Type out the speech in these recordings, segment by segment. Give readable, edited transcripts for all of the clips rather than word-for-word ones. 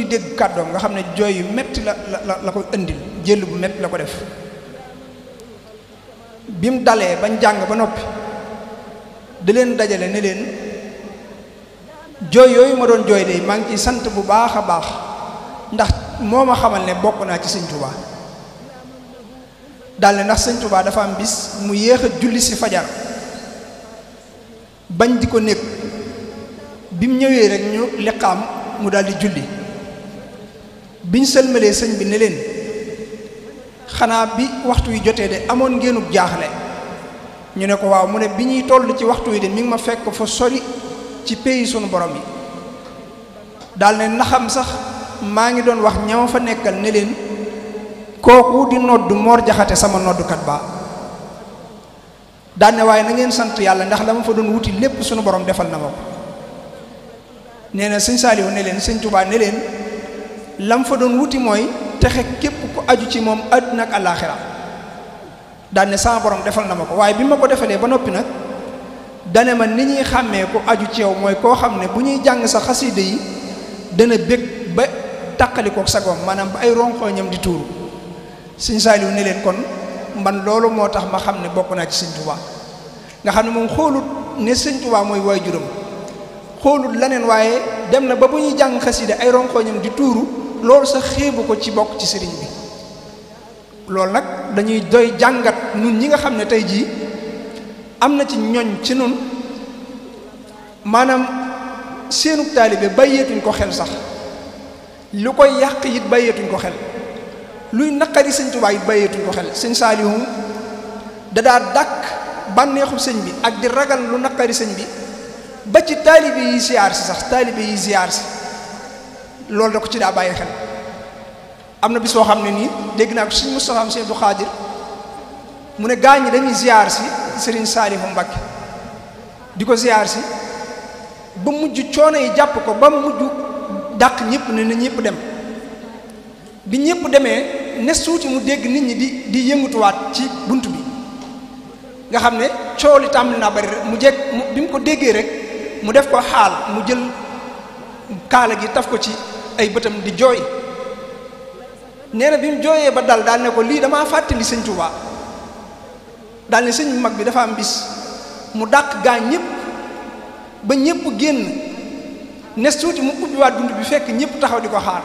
di dégg kàddoom nga xam ne jooy yu metti la ko indil jël bu metti la ko def bi mu dalee bañ jàng ba noppi da leen dajale ne leen jooy yooyu ma doon jooy de maa ngi ciy sant bu baax a baax ndax moo ma xamal ne bokk naa ci sëñ Touba daal ne ndax sëñ Touba dafa am bis mu yéex a julli si fajar bañ di ko nekk bi mu ñëwee rek ñu liqaam mu daal di julli biñ sëlmalee sëñ bi ne leen xanaa bi waxtu wi jotee de amoon ngeenub jaaxle ñu ne ko waaw mu ne bi ñuy toll ci waxtu wi de mi ngi ma fekk fa sori ci pays sunu borom yi daal ne naxam sax maa ngi doon wax ñama fa nekkal ne leen kooku di nodd Mor Jaxate sama noddukat ba daal ne waaye na ngeen sant yàlla ndax la ma fa doon wuti lépp sunu borom defal na ma ko nee na sëñ Saaliw ne leen sëñ Tuubaa ne leen lam fa doon wuti mooy texe képp ku aju ci moom àdduna ak àllaaxira daal ne sama borom defal na ma ko waaye bi ma ko defalee ba noppi nag dane ma ni ñuy xàmmee ku aju ci yow mooy koo xam ne bu ñuy jàng sa xasida yi dana bég ba tàqalikook sagoom maanaam ba ay ronxooñam di tuuru sëñ Saaliw ne leen kon man loolu moo tax ma xam ne bokk naa ci sëñ Tuubaa nga xam ne moom xoolut ne sëñ Tuubaa mooy waajuram xoolut leneen waaye dem na ba bu ñuy jàng xasida ay ronxooñam di tuuru loolu sax xeebu ko ci bokk ci sëriñ bi loolu nag dañuy doy jàngat nun ñi nga xam ne tey jii am na ci ñoñ ci nun maanaam seenug taalibe bàyyeetuñ ko xel sax lu koy yàq it bàyyeetuñ ko xel luy naqari sëñ Tuubaa it bàyyeetuñ ko xel sëñ Saalihu dadaa dàkk bànneexu sëñ bi ak di ragal lu naqari sëñ bi ba ci taalibe yi ziyaar si sax taalibe yi ziyaar si loolu da ko ci daa bàyyi xel am na bis boo xam ne nii dégg naa ko sëñ Mustafaa Sëñ Abdu Xaadir mu ne gaa ñi dañuy ziyaar si sëriñ Saalihu Mbakke di ko ziyaar si ba mujj coono yi jàpp ko ba mujj dàq ñëpp ne na ñëpp dem bi ñëpp demee ne suuti mu dégg nit ñi di yëngutuwaat ci bunt bi nga xam ne coow li tàmbali naa bari rek mu jekk bi mu ko déggee rek mu def ko xaal mu jël kaala gi taf ko ci ay bëtam di jooy nee na bi mu jooyee ba daal ne ko lii damaa fàttali sëñ Tuubaa daal ne sëñ mag bi dafa am bis mu dàq gaa ñëpp ba ñëpp génn nes tuuti mu ubbiwaat bunt bi fekk ñëpp taxaw di ko xaar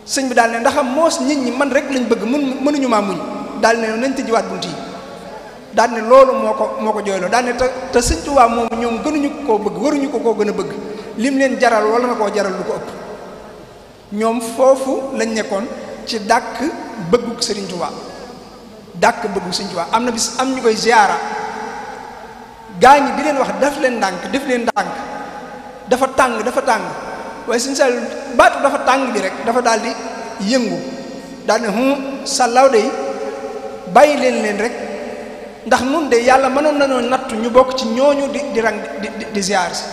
sëñ bi daal ne ndaxam moos nit ñi man rek lañ bëgg mënuñu maa muñ daal ne nañ tëjiwaat bunt yi daal ne loolu moo ko jooyloo daal ne te sëñ Tuubaa moom ñoom gënuñu koo bëgg waruñu ko koo gën a bëgg lim leen jaral wala na koo jaral lu ko ëpp ñoom foofu lañ nekkoon ci dàkk bëgguk sëriñ Tuubaa dàkk bëgguk sëriñ Tuubaa am na bis am ñu koy ziyaara gaa ñi di leen wax def leen ndànk dafa tàng waaye sëriñ Saliou baatu dafa tàng bi rek dafa daal di yëngu daal ne sàllaaw de bàyyi leen rek ndax nun de yàlla mënoon nañoo nattu ñu bokk ci ñooñu di rang di ziyaar si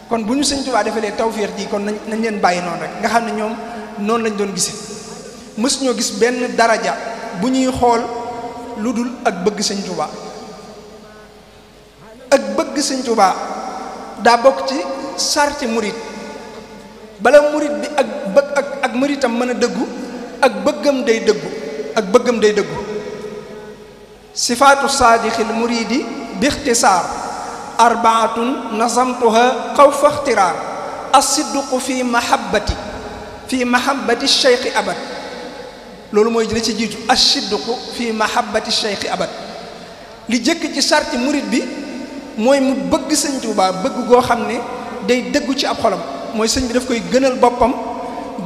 kon bu ñu sëñ Tuubaa defalee tawféex ji kon nañ leen bàyyi noonu rek nga xam ne ñoom noonu lañ doon gisee mësuñoo gis benn daraja bu ñuy xool lu dul ak bëgg sëñ Tuubaa ak bëgg sëñ Tuubaa daa bokk ci sarti murit bala murit bi ak muritam mën a dëggu ak bëggam day dëggu sifaatu saadixil muridi bi ixtisaar arbaatun nazamtuha xawfa ixtiraar as-sidqu fi mahabbati cheikhi abad loolu mooy la ci jiitu as-sidqu fi mahabbati cheikhi abad li jëkk ci sarti murid bi mooy mu bëgg sëñ Tuubaa bëgg goo xam ne day dëggu ci ab xolam mooy sëñ bi daf koy gënal boppam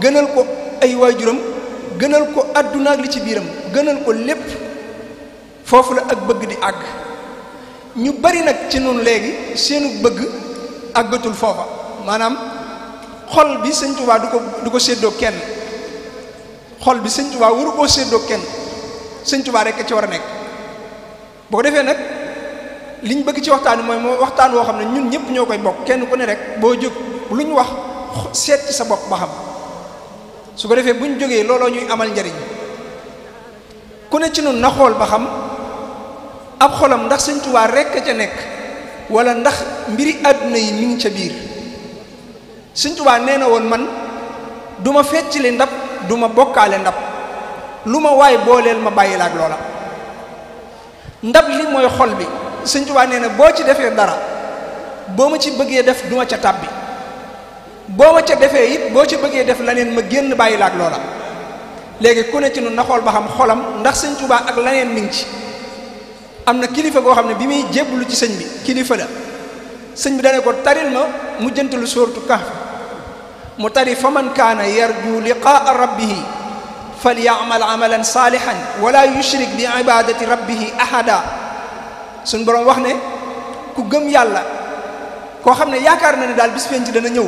gënal ko ay waajuram gënal ko àdduna ak li ci biiram gënal ko lépp foofu la ak bëgg di àgg ñu bari nag ci noonu léegi seenu bëgg àggatul foofa maanaam xol bi sëñ Tuubaa du ko séddoo kenn xol bi sëñ Tuubaa waru koo séddoo kenn sëñ Tuubaa rek ci war a nekk boo ko defee nag liñ bëgg ci waxtaan mooy waxtaan woo xam ne ñun ñëpp ñoo koy bokk kenn ku ne rek boo jóg lu ñu wax seet ci sa bopp ba xam su ko defee bu ñu jógee looloo ñuy amal njariñ ku ne ci noonu na xool ba xam ab xolam ndax sëñ Tuubaa rekk ca nekk wala ndax mbiri àdduna yi mi ngi ca biir sëñ Tuubaa nee na woon man du ma feccli ndab du ma bokkaale ndab lu ma waay booleel ma bàyyi la ak loola. ndab li mooy xol bi Sëñ Tuubaa nee na boo ci defee dara boo ma ci bëggee def du ma ca tàbbi boo ma ca defee it boo ci bëggee def laneen ma génn bàyyi la ak loola. léegi ku ne ci nun na xool ba xam xolam ndax Sëñ Tuubaa ak laneen mi ngi ci. am na kilifa goo xam ne bi muy jébbalu ci sëñ bi kilifa la sëñ bi dane ko taril ma mu jëntalu sóoratu Kahf mu tari fa man kaana yarju liqaa rabbihi falyamal amalan saalihan wala yushrik bi ibadati rabbihi ahada. suñ boroom wax ne ku gëm yàlla koo xam ne yaakaar na ne daal bis penc dana ñëw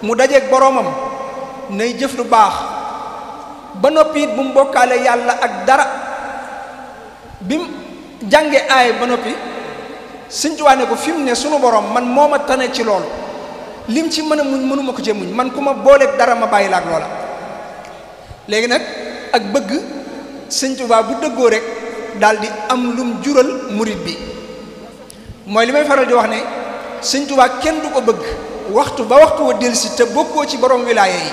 mu dajeeg boroomam nay jëf lu baax ba noppi it bu mu bokkaale yàlla ak dara. bi mu jànge aay ba noppi Sëñ Tuubaa ne ko fi mu ne sunu borom man moo ma tane ci loolu lim ci mën a muñ mënuma ko cee muñ man ku ma booleeg dara ma bàyyi la ak loola. léegi nag ak bëgg Sëñ Tuubaa bu dëggoo rek daal di am lum jural murit bi mooy li may faral di wax ne Sëñ Tuubaa kenn du ko bëgg waxtu ba waxtu wa dellusi te bokkoo ci borom wilaaya yi.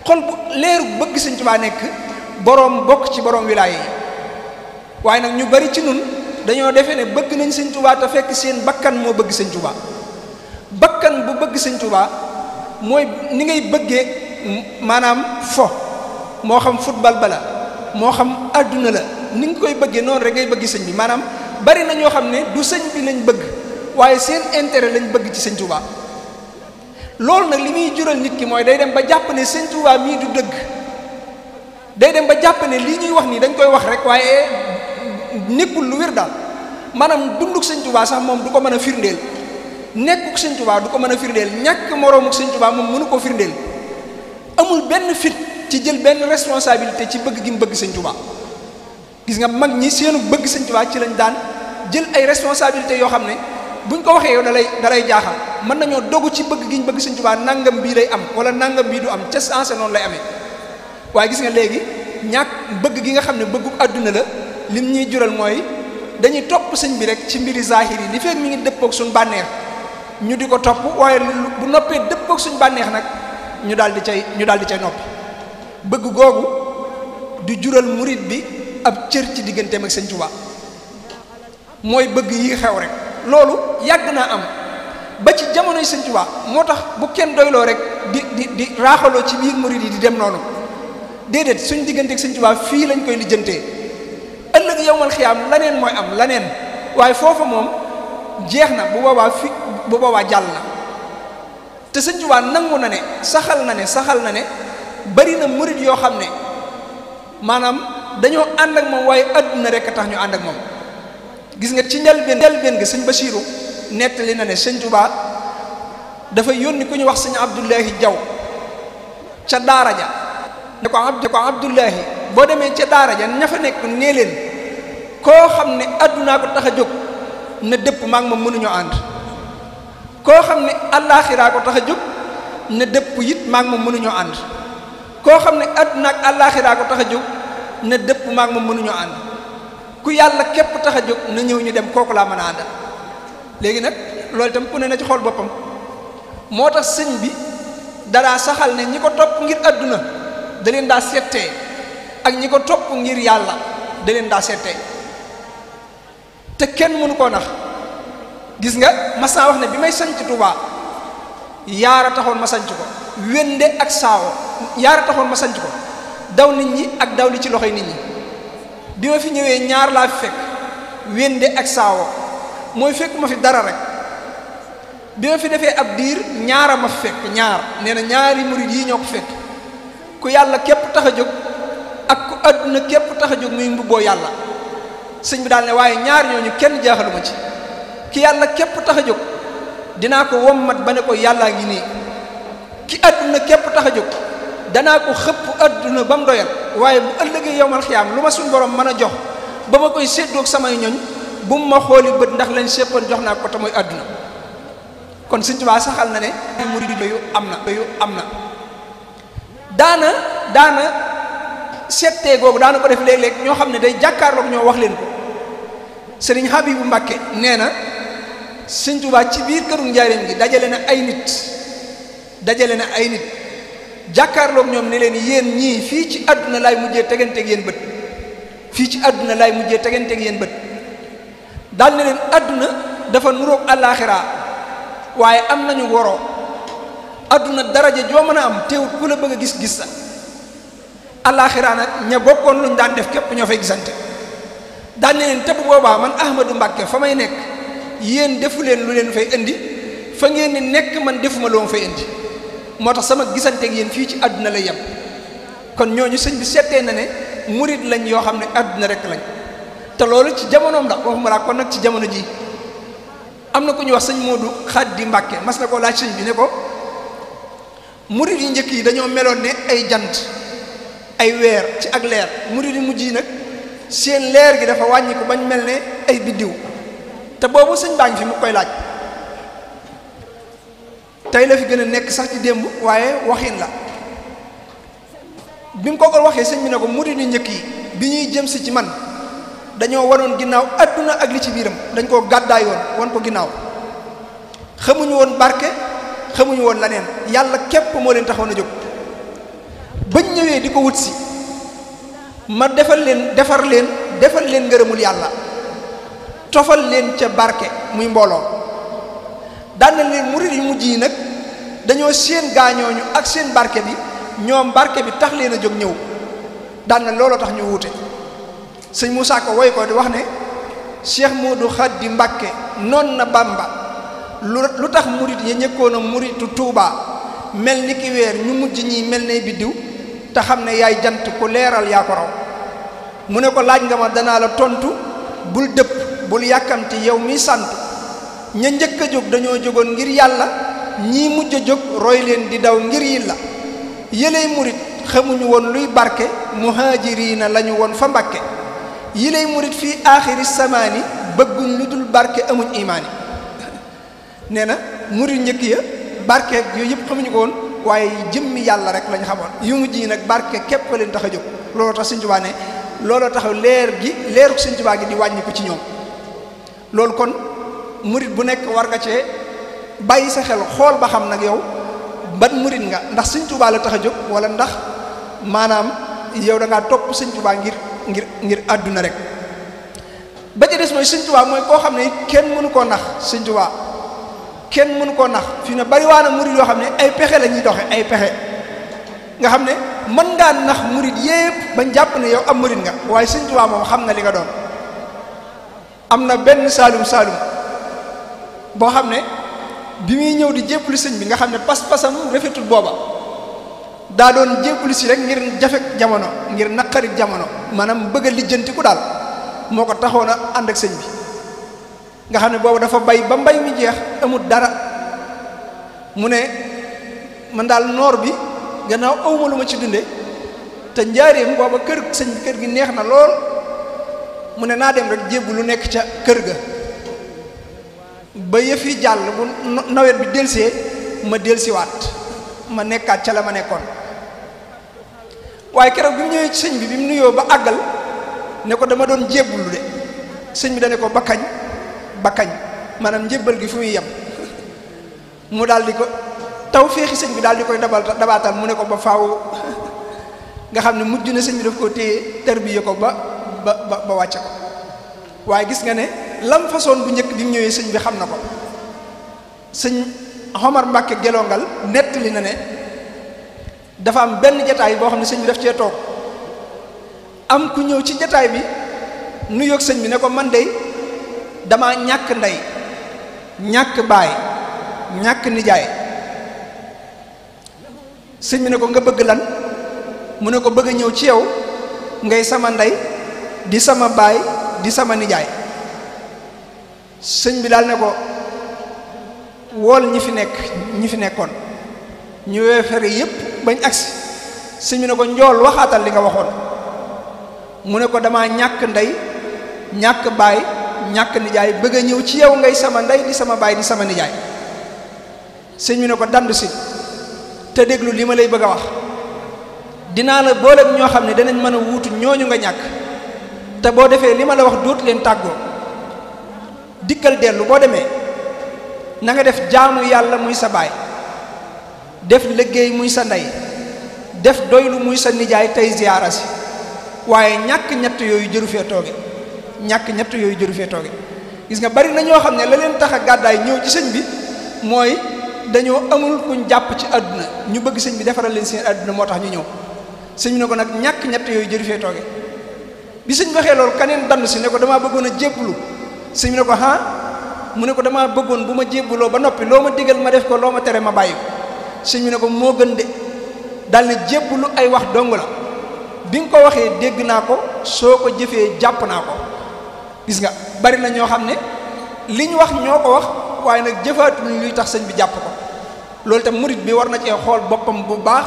xol bu leeru bëgg Sëñ Tuubaa nekk borom bokk ci borom wilaaya yi. waaye nag ñu bari ci nun dañoo defee ne bëgg nañ Sëñ Tuubaa te fekk seen bakkan moo bëgg Sëñ Tuubaa. bakkan bu bëgg Sëñ Tuubaa mooy ni ngay bëggee maanaam fo moo xam football bala moo xam adduna la ni nga koy bëggee noonu rek ngay bëgg sëñ bi maanaam bari na ñoo xam ne du sëñ bi lañ bëgg waaye seen intérêt lañ bëgg ci Sëñ Tuubaa. loolu nag li muy jural nit ki mooy day dem ba jàpp ne Sëñ Tuubaa mii du dëgg day dem ba jàpp ne lii ñuy wax nii dañ koy wax rek waaye nekkul lu wér daal maanaam dunduk Sëñ Tuubaa sax moom du ko mën a firndeel nekkuk Sëñ Tuubaa du ko mën a firndeel ñàkk moroomuk Sëñ Tuubaa moom mënu ko firndeel amul benn fit ci jël benn responsabilité ci bëgg gi mu bëgg Sëñ Tuubaa. gis nga mag ñi seenu bëgg Sëñ Tuubaa ci lañ daan jël ay responsabilités yoo xam ne buñ ko waxee yow dalay jaaxal mën nañoo dogu ci bëgg gi ñu bëgg Sëñ Tuubaa nangam bii lay am wala nangam bii du am ca sensé noonu lay amee. waaye gis nga léegi ñàkk bëgg gi nga xam ne bëggu àdduna la lim ñuy jural mooy dañuy topp sëñ bi rek ci mbiri zahir yi li fekk mi ngi dëppoog suñ bànneex ñu di ko topp waaye bu noppee dëppoog suñ bànneex nag ñu daal di cay noppi. bëgg googu di jural murit bi ab cër ci digganteem ak Sëñ Tuubaa mooy bëgg yi xew rek loolu yàgg naa am ba ci jamonoy Sëñ Tuubaa moo tax bu kenn doyloo rek di raaxaloo ci biir murit yi di dem noonu déedéet suñ digganteeg Sëñ Tuubaa fii lañ koy lijjantee ëllëg yowmal xiyaam laneen mooy am laneen waaye foofa moom jeex na bu boobaa jàll na te Sëñ Tuubaa nangu na ne saxal na ne bari na murit yoo xam ne maanaam dañoo ànd ak moom waaye àdduna rek a tax ñu ànd ak moom. gis nga ci njëlbeen gi Sëñ Basiiru nettali na ne Sëñ Tuubaa dafa yónni ku ñu wax Sëñ Abdullahi Jaw ca daara ja ne ko Abdullahi boo demee ca daara ja ña fa nekk nee leen koo xam ne àddunaa ko tax a jóg na dëpp maa ngi moom mënuñoo ànd koo xam ne allaaxiraa ko tax a jóg na dëpp it maa ngi moom mënuñoo ànd koo xam ne àdduna ak allaaxiraa ko tax a jóg na dëpp maa ngi moom mënuñoo ànd ku yàlla képp tax a jóg na ñëw ñu dem kooku laa mën a àndal. léegi nag loolu itam ku ne na ci xool boppam moo tax sëñ bi dadaa saxal ne ñi ko topp ngir àdduna da leen daa settee ak ñi ko topp ngir yàlla da leen daa settee te kenn mënu koo nax. gis nga mas naa wax ne bi may sanc Tuubaa yaara taxoon ma sanc ko wende ak saawo yaara taxoon ma sanc ko daw nit ñi ak daw li ci loxoy nit ñi bi ma fi ñëwee ñaar laa fi fekk wende ak saawo mooy fekk ma fi dara rek bi ma fi defee ab diir ñaara ma fi fekk ñaar nee na ñaari murid yi ñoo ko fekk ku yàlla képp tax a jóg ak ku àdduna képp tax a jóg muy mbubboo yàlla. sëñ bi daal ne waaye ñaar ñooñu kenn jaaxaluma ci ki yàlla képp tax a jóg dinaa ko wommat ba ne ko yàllaa ngi nii ki àdduna képp tax a jóg danaa ko xëpp àdduna ba mu doyal waaye bu ëllëgee yowmal xiyaam lu ma suñ borom mën a jox ba ma koy séddoog samay ñoñ bu mu ma xooli bët ndax lañ séppoon jox naa ko te mooy àdduna. kon Sëñ Tuubaa saxal na ne murid yu am na daana settee googu daana ko def léeg-léeg ñoo xam ne day jàkkaarloog ñoo wax leen ko. Sëriñ Habibu Mbàkke nee na Sëñ Tuubaa ci biir këru njaareem gi dajale na ay nit jàkkaarloog ñoom ne leen yéen ñii fii ci àdduna laay mujjee teganteeg yéen bët fii ci àdduna laay mujjee teganteeg yéen bët daal ne leen àdduna dafa nuroog àllaaxira waaye am nañu woroo àdduna daraja joo mën a am teewut ku la bëgg a gis sa àllaaxira nag ña bokkoon luñ daan def képp ñoo fay gisante daal ne leen te bu boobaa man Ahmadou Mbàkke fa may nekk yéen defu leen lu leen fay indi fa ngeen ni nekk man defuma loo ma fay indi moo tax sama gisanteeg yéen fii ci àdduna lay yem kon ñooñu sëñ bi seetee na ne murid lañ yoo xam ne àdduna rek lañ te loolu ci jamonoom la waxuma laa kon nag ci jamono ji am na ku ñuy wax sëñ Modou Khady Mbàkke mas na ko laaj sëñ bi ne ko murid yi njëkk yi dañoo meloon ne ay jant ay weer ci ak leer murid yi mujj yi nag seen leer gi dafa wàññiku bañ mel ne ay biddiw te boobu sëñ baa ngi fi mu koy laaj tey la fi gën a nekk sax ci démb waaye waxin la bi mu ko waxee sëñ bi ne ko murid yu njëkk yi bi ñuy jëm si ci man dañoo wanoon ginnaaw adduna ak li ci biiram dañ koo gàddaay woon wan ko ginnaaw xamuñu woon barke xamuñu woon leneen yàlla képp moo leen taxoon a jóg bañ ñëwee di ko wut si ma defal leen ngërëmul yàlla tofal leen ca barke muy mbooloo daan na leen murid yu mujj yi nag dañoo seen gaañooñu ak seen barke bi ñoom barke bi tax leen a jóg ñëw daan na looloo tax ñu wuute sëñ Moussa Ko woy ko di wax ne Cheikh Modou Khady Mbàkke noon na Bamba lu tax murid ya ñëkkoon a muritu Tuubaa mel ni ki weer ñu mujj ñi mel ne biddiw te xam ne yaay jant ku leeral yaa ko raw mu ne ko laaj nga ma danaa la tontu bul dëpp bul yàkkamti yow mi sant ña njëkk a jóg dañoo jógoon ngir yàlla ñii mujj a jóg roy leen di daw ngir yilla yëley murit xamuñu woon luy barke muhaajiriina lañu woon fa Mbàkke yëley murit fii aaxiri samaani bëgguñ lu dul barke amuñ imaani nee na murit njëkk ya barke yooyu yëpp xamuñu ko woon waaye jëmmi yàlla rek lañ xamoon yu mujj yi nag barke képp leen tax a jóg looloo tax Sëñ Tuubaa ne looloo tax leeru Sëñ Tuubaa gi di wàññi ko ci ñoom loolu kon murit bu nekk war nga cee bàyyi sa xel xool ba xam nag yow ban murit nga ndax Sëñ Tuubaa la tax a jóg wala ndax maanaam yow da ngaa topp Sëñ Tuubaa ngir àdduna rek ba ca des mooy Sëñ Tuubaa mooy koo xam ne kenn mënu koo nax Sëñ Tuubaa kenn mënu koo nax fi ne bari waa na murit yoo xam ne ay pexe la ñuy doxe ay pexe nga xam ne mën ngaa nax murit yépp bañ jàpp ne yow am murit nga waaye Sëñ Tuubaa moom xam na li nga doon am na benn saalum boo xam ne bi muy ñëw di jébbalu sëñ bi nga xam ne pas-pasam rafetul booba daa doon jébbalu si rek ngir jafek jamono ngir naqarit jamono maanaam bëgg a lijjanti ku daal moo ko taxoon a ànd ak sëñ bi nga xam ne booba dafa bay ba mbay mi jeex amul dara mu ne man daal noor bi gannaaw awma lu ma ci dunde te njaareem booba kër sëñ bi kër gi neex na lool mu ne naa dem rek jébbalu nekk ca kër ga ba yëf yi jàll bu nawet bi delsee ma delsiwaat ma nekkaat ca la ma nekkoon waaye keroog bi mu ñëwee ci sëñ bi bi mu nuyoo ba àggal ne ko dama doon jébbulu de sëñ bi dane ko ba kañ maanaam njébbal gi fu muy yem mu daal di ko taw féexi sëñ bi daal di koy dabaatal mu ne ko ba faaw nga xam ne mujj na sëñ bi daf ko téye tarbiye ko ba wàcce ko waaye gis nga ne lam façon bu njëkk bi mu ñëwee sëñ bi xam na ko sëñ Omar Mbàkke gelongal nettali na ne dafa am benn jataay boo xam ne sëñ bi daf cee toog am ku ñëw ci jataay bi nuyoog sëñ bi ne ko man de dama ñàkk ndey ñàkk baay ñàkk nijaay sëñ bi ne ko nga bëgg lan mu ne ko bëgg ñëw ci yow ngay sama ndey di sama baay di sama nijaay sëñ bi daal ne ko wool ñi fi nekkoon ñu weefere yépp bañ agsi sëñ bi ne ko njool waxaatal li nga waxoon mu ne ko dama ñàkk ndey ñàkk baay ñàkk nijaay bëgg a ñëw ci yow ngay sama ndey di sama baay di sama nijaay sëñ bi ne ko dandu si te déglu li ma lay bëgg a wax dinaa la booleeg ñoo xam ne danañ mën a wuutu ñooñu nga ñàkk te boo defee li ma la wax dootu leen tàggoo dikkal dellu boo demee na nga def jaamu yàlla muy sa baay def liggéey muy sa ndey def doylu muy sa nijaay tey ziyaara si waaye ñàkk ñett yooyu jëru fee tooge ñàkk ñett yooyu jëru fee tooge gis nga bari na ñoo xam ne la leen tax a gàddaay ñëw ci sëñ bi mooy dañoo amul kuñ jàpp ci àdduna ñu bëgg sëñ bi defaral leen seen àdduna moo tax ñu ñëw sëñ bi ne ko nag ñàkk ñett yooyu jëru fee tooge bi sëñ waxee loolu kaneen dandu si ne ko damaa bëggoon a jébbalu sëñ bi ne ko mu ne ko damaa bëggoon bu ma jébbaloo ba noppi loo ma digal ma def ko loo ma tere ma bàyyi ko sëñ bi ne ko moo gën de dal ne jébbalu ay wax dong la bi nga ko waxee dégg naa ko soo ko jëfee jàpp naa ko gis nga bari na ñoo xam ne li ñu wax ñoo ko wax waaye nag jëfaatuñ luy tax sëñ bi jàpp ko loolu tam murit bi war na cee xool boppam bu baax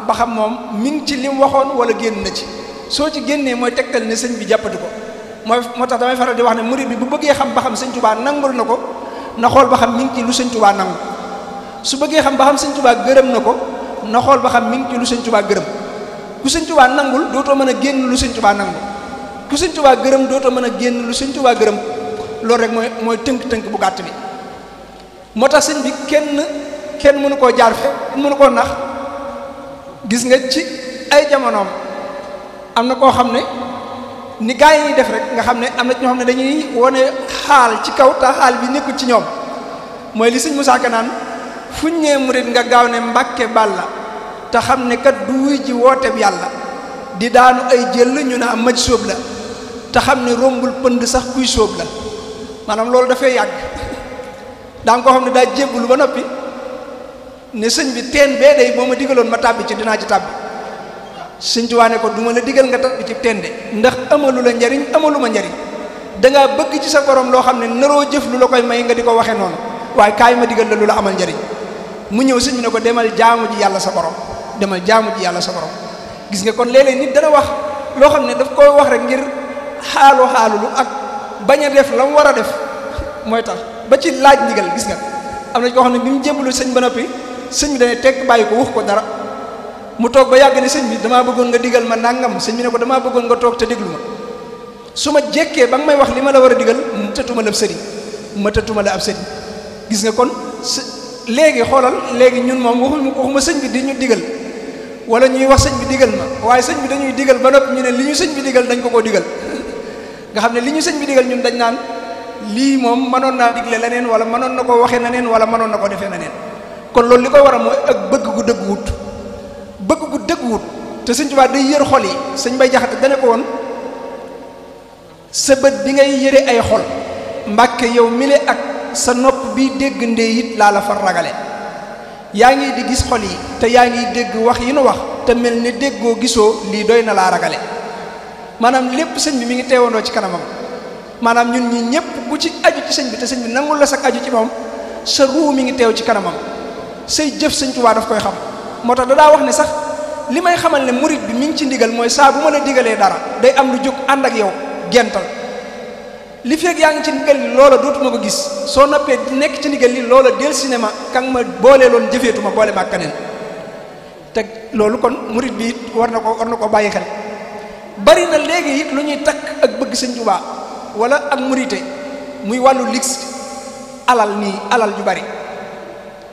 ba xam moom mi ngi ci li mu waxoon wala génn na ci soo ci génnee mooy tegtal ne sëñ bi jàppati ko moo tax damay faral di wax ne murit bi bu bëggee xam ba xam sëñ Tuubaa nangul na ko na xool ba xam mi ngi ci lu sëñ Tuubaa nangu su bëggee xam ba xam sëñ Tuubaa gërëm na ko na xool ba xam mi ngi ci lu sëñ Tuubaa gërëm ku sëñ Tuubaa nangul dootoo mën a génn lu sëñ Tuubaa nangu ku sëñ Tuubaa gërëm dootoo mën a génn lu sëñ Tuubaa gërëm loolu rek mooy tënk-tënk bu gàtt bi moo tax sëñ bi kenn mënu koo jaar fe mënu koo nax gis nga ci ay jamonoom am na koo xam ne ni gaa yi def rek nga xam ne am na ñoo xam ne dañuy wone xaal ci kaw te xaal bi nekkul ci ñoom mooy li sëñ Musaa Ka naan fuñ ñee murit nga gaaw ne Mbàkke Bàlla te xam ne kat du wuy ji wooteeb yàlla di daanu ay jël ñu ne am maj sóob la te xam ne rombul pënd sax kuy sóob la maanaam loolu dafay yàgg daa nga koo xam ne daa jébbalu ba noppi ne sëñ bi teen bee day boo ma digaloon ma tàbbi ci dinaa ci tàbbi sëñ Tuubaa ne ko du ma la digal nga tàbbi ci teen de ndax amalu la njariñ amalu ma njariñ dangaa bëgg ci sa borom loo xam ne naroo jëf lu la koy may nga di ko waxe noonu waaye kaay ma digal la lu la amal njariñ mu ñëw sëñ bi ne ko demal jaamu ji yàlla sa borom demal jaamu ji yàlla sa borom gis nga kon léeg-léeg nit dana wax loo xam ne daf koy wax rek ngir xaalulu ak bañ a def la mu war a def mooy tax ba ci laaj ndigal gis nga am na koo xam ne bi mu jébbalu sëñ ba noppi sëñ bi dane tekk bàyyi ko wax ko dara mu toog ba yàgg ne sëñ bi damaa bëggoon nga digal ma nangam sëñ bi ne ko damaa bëggoon nga toog te déglu ma su ma jekkee ba nga may wax li ma la war a digal mu tëtuma la ab sëriñ ma tëtuma la ab sëriñ gis nga kon léegi xoolal léegi ñun moom waxuma sëñ bi di ñu digal wala ñuy wax sëñ bi digal ma waaye sëñ bi dañuy digal ba noppi ñu ne li ñu sëñ bi digal dañ ko koo digal nga xam ne li ñu sëñ bi digal ñun dañ naan lii moom mënoon naa digle leneen wala mënoon na ko waxee neneen wala mënoon na ko defee neneen kon loolu li koy waral mooy ak bëgg gu dëgg wut te sëñ Tuubaa day yër xol yi sëñ Bay Jaxate dane ko woon sa bët bi ngay yëre ay xol Mbàkke yow mile ak sa nopp bi dégg ndee it laa la far ragale yaa ngi di gis xol yi te yaa ngi dégg wax yi nu wax te mel ni déggoo gisoo lii doy na laa ragale maanaam lépp sëñ bi mi ngi teewandoo ci kanamam maanaam ñun ñi ñëpp ku ci aju ci sëñ bi te sëñ bi nangul la sak aju ci moom sa ruu mi ngi teew ci kanamam say jëf sëñ Tuubaa daf koy xam moo tax daa wax ne sax li may xamal ne murit bi mi ngi ci ndigal mooy saa bu ma la digalee dara day am lu jóg ànd ak yow gental li fekk yaa ngi ci ndigal li loola dootuma ko gis soo noppee nekk ci ndigal li loola del cinéma kan ma boolee loon jëfeetuma boole ma kaneen te loolu kon murit bi it war na ko bàyyi xel bari na léegi it lu ñuy takk ak bëgg sëñ Tuubaa wala ak murite muy wàllu lix alal nii alal ju bari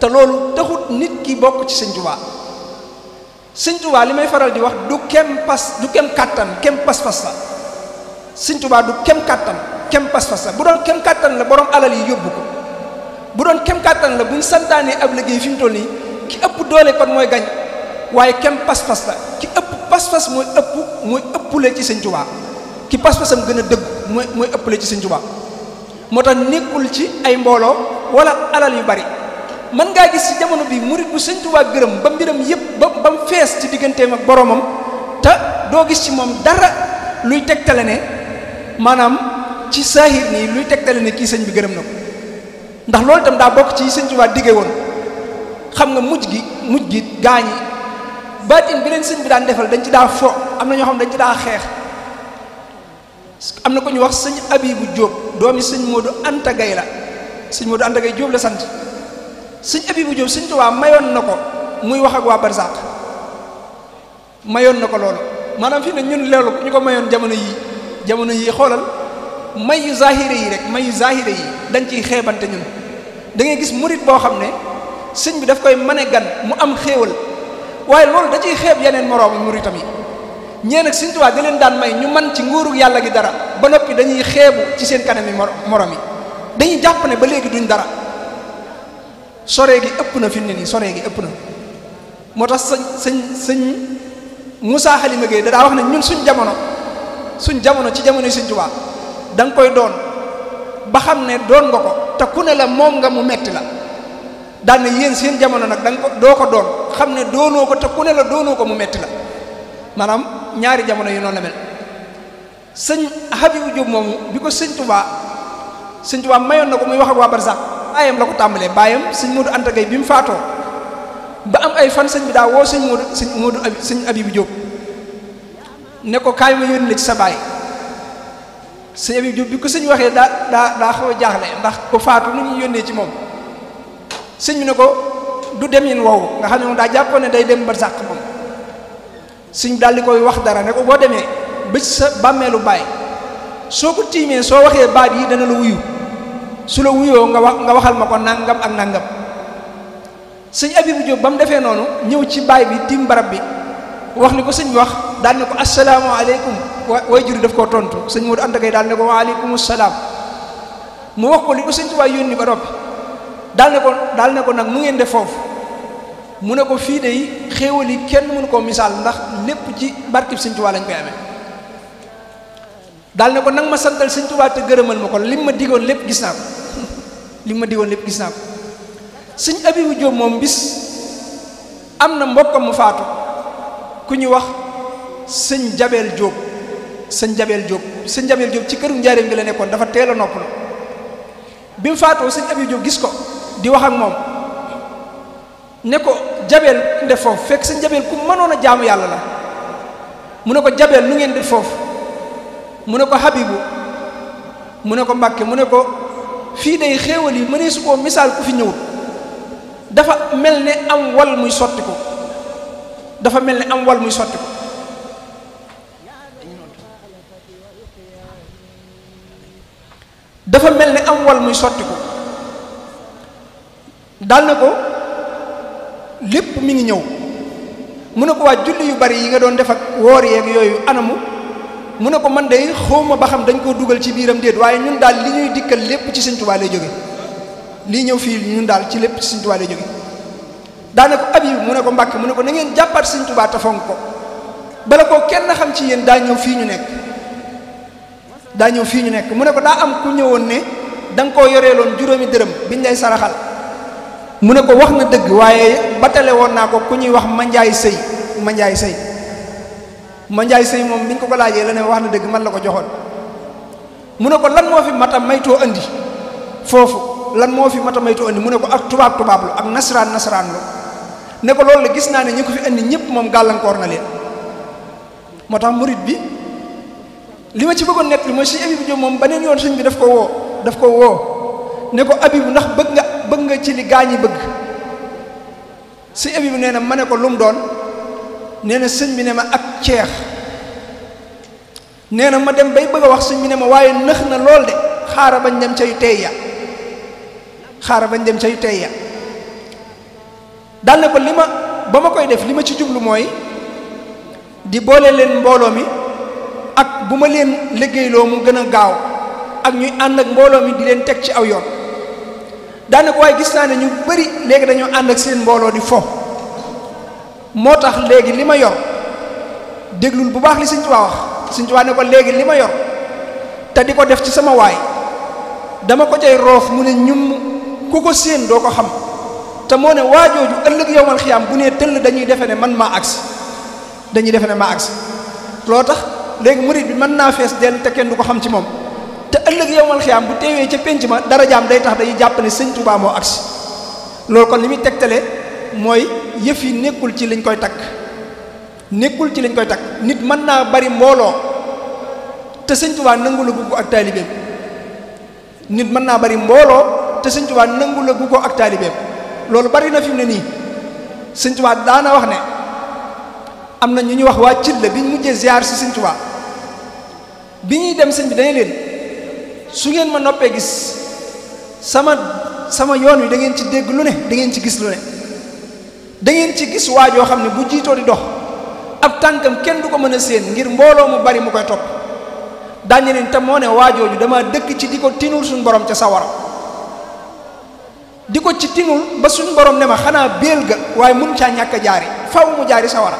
te loolu taxut nit ki bokk ci sëñ Tuubaa sëñ Tuubaa li may faral di wax du kem kàttan kem pas-pas la sëñ Tuubaa du kem kàttan kem pas-pas la bu doon kem kàttan la borom alal yi yóbbu ko bu doon kem kàttan la buñ santaanee ab liggéey fi mu toll nii ki ëpp doole kon mooy gañ waaye kem pas-pas la ki ëpp pas-pas mooy ëppule ci sëñ Tuubaa ki pas-pasam gën a dëgg mooy ëppule ci sëñ Tuubaa moo tax nekkul ci ay mbooloo wala alal yu bari mën ngaa gis ci jamono bi murit bu sëñ Tuubaa gërëm ba mbiram yépp ba mu fees ci digganteem ak boromam te doo gis ci moom dara luy tegtale ne maanaam ci saahir nii luy tegtale ne kii sëñ bi gërëm na ko ndax loolu itam daa bokk ci sëñ Tuubaa digge woon xam nga mujj gi gaañi baatin bi leen sëñ bi daan defal dañ ci daa fo am na ñoo xam dañ ci daa xeex am na ko ñu wax sëñ Abibu Jóob doomi sëñ Moodu Anta Gay la sëñ Moodu Anta Gay Jóob la sant sëñ Abibu Jóob sëñ Tuubaa mayoon na ko muy wax ak waa Barzak mayoon na ko loolu maanaam fii ne ñun loolu ñu ko mayoon jamono yii xoolal mayu zahire yi rek mayu zahire yi dañ ciy xeebante ñun da ngay gis murit boo xam ne sëñ bi daf koy mane gan mu am xéewal waaye loolu da ciy xeeb yeneen moroomu muritam yi. ñee nag Sëñ Tuubaa da leen daan may ñu man ci nguuru yàlla gi dara ba noppi dañuy xeebu ci seen kanami morom yi dañuy jàpp ne ba léegi duñ dara. sore gi ëpp na fi mu ne nii sore gi ëpp na moo tax sëñ Moussa Xalima Gueye daa wax ne ñun suñ jamono ci jamono Sëñ Tuubaa da nga koy doon ba xam ne doon nga ko te ku ne la moom nga mu metti la daan ne yéen seen jamono nag doo ko doon xam ne doonoo ko te ku ne la doonoo ko mu metti la maanaam ñaari jamono yi noonu la mel. sëñ Habibou Diop moomu bi ko Sëñ Tuubaa mayoon na ko muy wax ak waa Barzak baayam la ko tàmbalee baayam sëñ Modou Anta Gueye bi mu faatoo ba am ay fan sëñ bi daa woo sëñ Habibou Diop ne ko kaay ma yónni la ci sa baay. sëñ Habibou Diop bi ko sëñ waxee daa xaw a jaaxle ndax ko faatu nu ñuy yónnee ci moom sëñ bi ne ko du dem yin woowu nga xam ne moom daa jàppoon ne day dem barzaq moom sëñ bi daal di koy wax dara ne ko boo demee ba sa bàmmeelu baay soo ko tiimee soo waxee baat yi dana la wuyu su la wuyoo nga waxal ma ko nangam ak nangam. sëñ Habibou Diop ba mu defee noonu ñëw ci baay bi tiim barab bi wax li ko sëñ bi wax daal ne ko asalaamaaleykum way juri daf koo tontu sëñ Modou Anta Gueye daal ne ko waaleykum salaam mu wax ko li ko Sëñ Tuubaa yónni ba noppi daal ne ko nag mu ngeen def foofu mu ne ko fii de xéewal yi kenn mënu koo misaal ndax lépp ci barkib Sëñ Tuubaa lañ koy amee daal ne ko nag ma santal Sëñ Tuubaa te gërëmal ma ko lim ma digoon lépp gis naa ko sëñ Habibou Diop moom bis am na mbokkam mu faatu ku ñuy wax sëñ Jabel Diop sëñ Jabel Diop ci këru njaareem gi la nekkoon dafa teel a noppalu bi mu faatoo sëñ Habibou Diop gis ko di wax ak moom ne ko Jabel def foofu fekk sëñ Jabel ku mënoon a jaamu yàlla la mu ne ko Jabel nu ngeen def foofu mu ne ko Habibou mu ne ko Mbàkke mu ne ko fii day xéewal yi mënee su koo misaal ku fi ñëwut dafa mel ne am wal muy sotti ko dafa mel ne am wal muy sotti ko dafa mel ne am wal muy sotti ko dal na ko lépp mi ngi ñëw mu ne ko waa julli yu bari yi nga doon def ak woor yeeg yooyu anamu mu ne ko man de xawma ba xam dañ koo dugal ci biiram déet waaye ñun daal li ñuy dikkal lépp ci Sëñ Tuubaa lay jóge lii ñëw fii ñun daal ci lépp ci Sëñ Tuubaa lay jóge daane ko Habib mu ne ko Mbàkke mu ne ko na ngeen jàppaat Sëñ Tuubaa te fonk ko bala koo kenn xam ci yéen daa ñëw fii ñu nekk mu ne ko daa am ku ñëwoon ne da nga koo yoreeloon juróomi dërëm biñ lay saraxal mu ne ko wax na dëgg waaye batale woon naa ko ku ñuy wax manjaay sëy moom biñ ko laajee la ne wax na dëgg man la ko joxoon mu ne ko lan moo fi mata maytoo andi foofu lan moo fi mata maytoo andi mu ne ko ak tubaab la ak nasaraan la ne ko loolu la gis naa ne ñi ko fi andi ñëpp moom gàllankoor na leen moo tax murit bi li ma ci bëggoon nekk li mooy sëñ Habibou Diop moom beneen yoon sëñ bi daf ko woo ne ko Habibou ndax bëgg nga ci li gaañi bëgg sëñ Habibou nee na ma ne ko lu mu doon nee na sëñ bi ne ma ak ceex nee na ma dem bay bëgg a wax sëñ bi ne ma waaye nëx na lool de xaara bañ dem ca yu tey ya daal ne ko ba ma koy def li ma ci jublu mooy di boole leen mbooloo mi ak bu ma leen liggéeyloo mu gën a gaaw ak ñuy ànd ak mbooloo mi di leen teg ci aw yoon daane ko waaye gis naa ne ñu bari léegi dañoo ànd ak seen mbooloo di fo moo tax léegi li ma yor déglul bu baax li Sëñ Tuubaa wax Sëñ Tuubaa ne ko léegi li ma yor te di ko def ci sama waay dama ko cay roof mu ne ñum ku ko séen doo ko xam te moo ne waajooju ëllëg yowmal xiyaam bu nee tëll dañuy defe ne maa agsi loo tax léegi murid bi mën naa fees dell te kenn du ko xam ci moom te ëllëg yowmal xiyaam bu teewee ca pénc ma darajaam day tax dañuy jàpp ne Sëñ Tuubaa moo agsi loolu kon li muy tegtale mooy yëf yi nekkul ci liñ koy takk nit mën naa bari mbooloo te Sëñ Tuubaa nangu la gu ko ak taalibeem loolu bari na fi mu ne nii Sëñ Tuubaa daana wax ne am na ñu ñuy wax waa cil la bi ñu mujjee ziar si Sëñ Tuubaa bi ñuy dem sëñ bi dañu leen su ngeen ma noppee gis sama yoon wi da ngeen ci dégg lu ne da ngeen ci gis lu ne da ngeen ci gis waajoo xam ne bu jiitoo di dox ab tànkam kenn du ko mën a séen ngir mbooloo mu bari mu koy topp daañu leen te moo ne waajooju dama dëkk ci di ko tinul suñu borom ca sawara di ko ci tinul ba suñu borom ne ma xanaa béel ga waaye mun caa ñàkk a jaari faw mu jaari sawara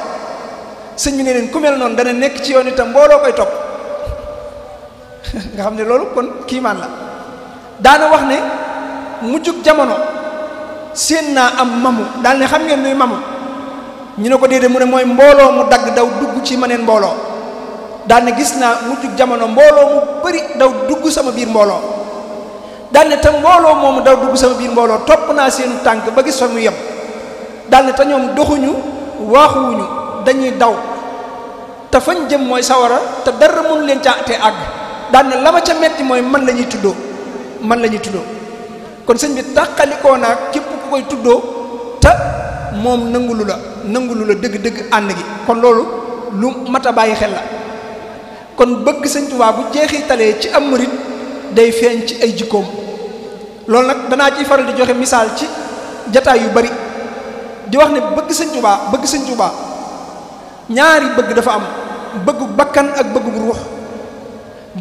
sëñ bi ne leen ku mel noonu dana nekk ci yoon itam mbooloo koy topp nga xam ne loolu kon kiimaan la daana wax ne mujjug jamono séen naa am mamu daal ne xam ngeen luy mamu ñu ne ko déedéet mu ne mooy mbooloo mu dagg daw dugg ci maneen mbooloo daal ne gis naa mujjug jamono mbooloo mu bari daw dugg sama biir mbooloo daal ne te mbooloo moomu daw dugg sama biir mbooloo topp naa seenu tànk ba gis fa mu yem daal ne te ñoom doxuñu waaxuwuñu dañuy daw te fañ jëm mooy sawara te dara mun leen ca te àgg daal ne la ma ca metti mooy man la ñuy tuddoo kon sëñ bi tàqalikoo naag képp ku koy tuddoo te moom nangulu la dëgg-dëgg ànd gi kon loolu lu mat a bàyyi xel la kon bëgg sëñ Tuubaa bu jeexitalee ci am murit day feeñ ci ay jikkoom loolu nag danaa ciy faral di joxe misaal ci jataay yu bari di wax ne bëgg sëñ Tuubaa ñaari bëgg dafa am bëggu bakkan ak bëggu ruux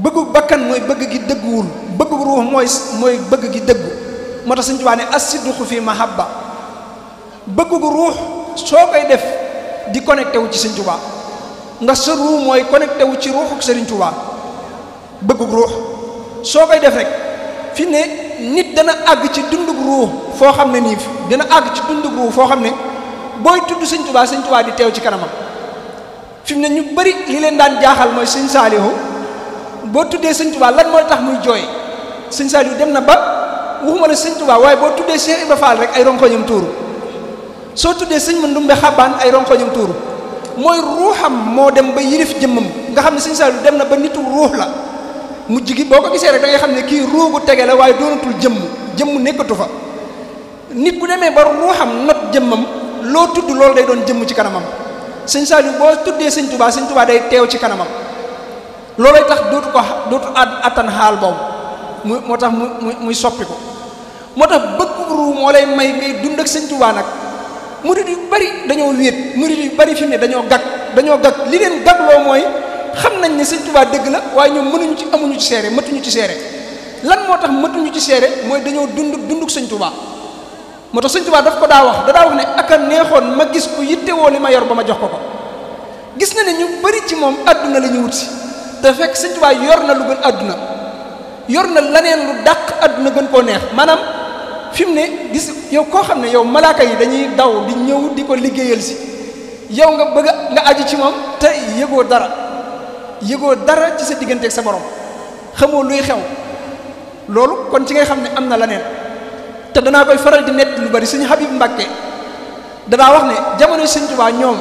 bëggu bakkan mooy bëgg gi dëgguwul bëggu ruux mooy bëgg gi dëggu moo tax sëñ Tuubaa ne as-sidqu fi mahabba bëggu ruux soo koy def di connecté wu ci sëñ Tuubaa nga sa ruux mooy connecté wu ci ruuxuk sëriñ Tuubaa bëggu ruux soo koy def rek fi ne nit dana àgg ci dundug ruux foo xam ne nii dina àgg ci dundug ruux foo xam ne booy tudd sëñ Tuubaa di teew ci kanamam fi mu ne ñu bari li leen daan jaaxal mooy sëñ Saalihu boo tuddee sëñ Tuubaa lan mooy tax muy jooy sëñ Saalihu dem na ba waxuma la sëñ Tuubaa waaye boo tuddee Cheikh Ibra Fall rek ay ronkoñam tuuru soo tuddee sëñ Mandumbe Xabaan ay ronkoñam tuuru mooy ruuxam moo dem ba yilif jëmmam nga xam ne sëñ Saalihu dem na ba nitu ruux la mujj gi boo ko gisee rek da ngay xam ne kii ruugu tege la waaye doonatul jëmm nekkatu fa nit bu demee ba ruuxam not jëmmam loo tudd loolu day doon jëmm ci kanamam sëñ Saalihu boo tuddee sëñ Tuubaa day teew ci kanamam loolay tax dootu attan xaal boobu moo tax muy soppi ko moo tax bëgg ruu moo lay may ngay dund ak sëñ Tuubaa nag murid yu bari dañoo wéet murid yu bari fi mu ne dañoo gag li leen gagloo mooy xam nañ ne sëñ Tuubaa dëgg la waaye ñoom amuñu ci seere matuñu ci seere lan moo tax matuñu ci seere mooy dañoo dunduk sëñ Tuubaa moo tax sëñ Tuubaa daf ko daa wax ne aka neexoon ma gis ku yittewoo li ma yor ba ma jox ko gis na ne ñu bari ci moom àdduna la ñu wut si te fekk sëñ Tuubaa yor na lu gën àdduna yor na laneen lu dàq àdduna gën koo neex maanaam fi mu ne gis yow koo xam ne yow malaaka yi dañuy daw di ñëw di ko liggéeyal si yow nga bëgg nga aju ci moom te yëgoo dara ci sa digganteeg sa borom xamoo luy xew loolu kon ci ngay xam ne am na laneen te danaa koy faral di nett lu bari sëñ Habib Mbàkke danaa wax ne jamono sëñ Tuubaa ñoom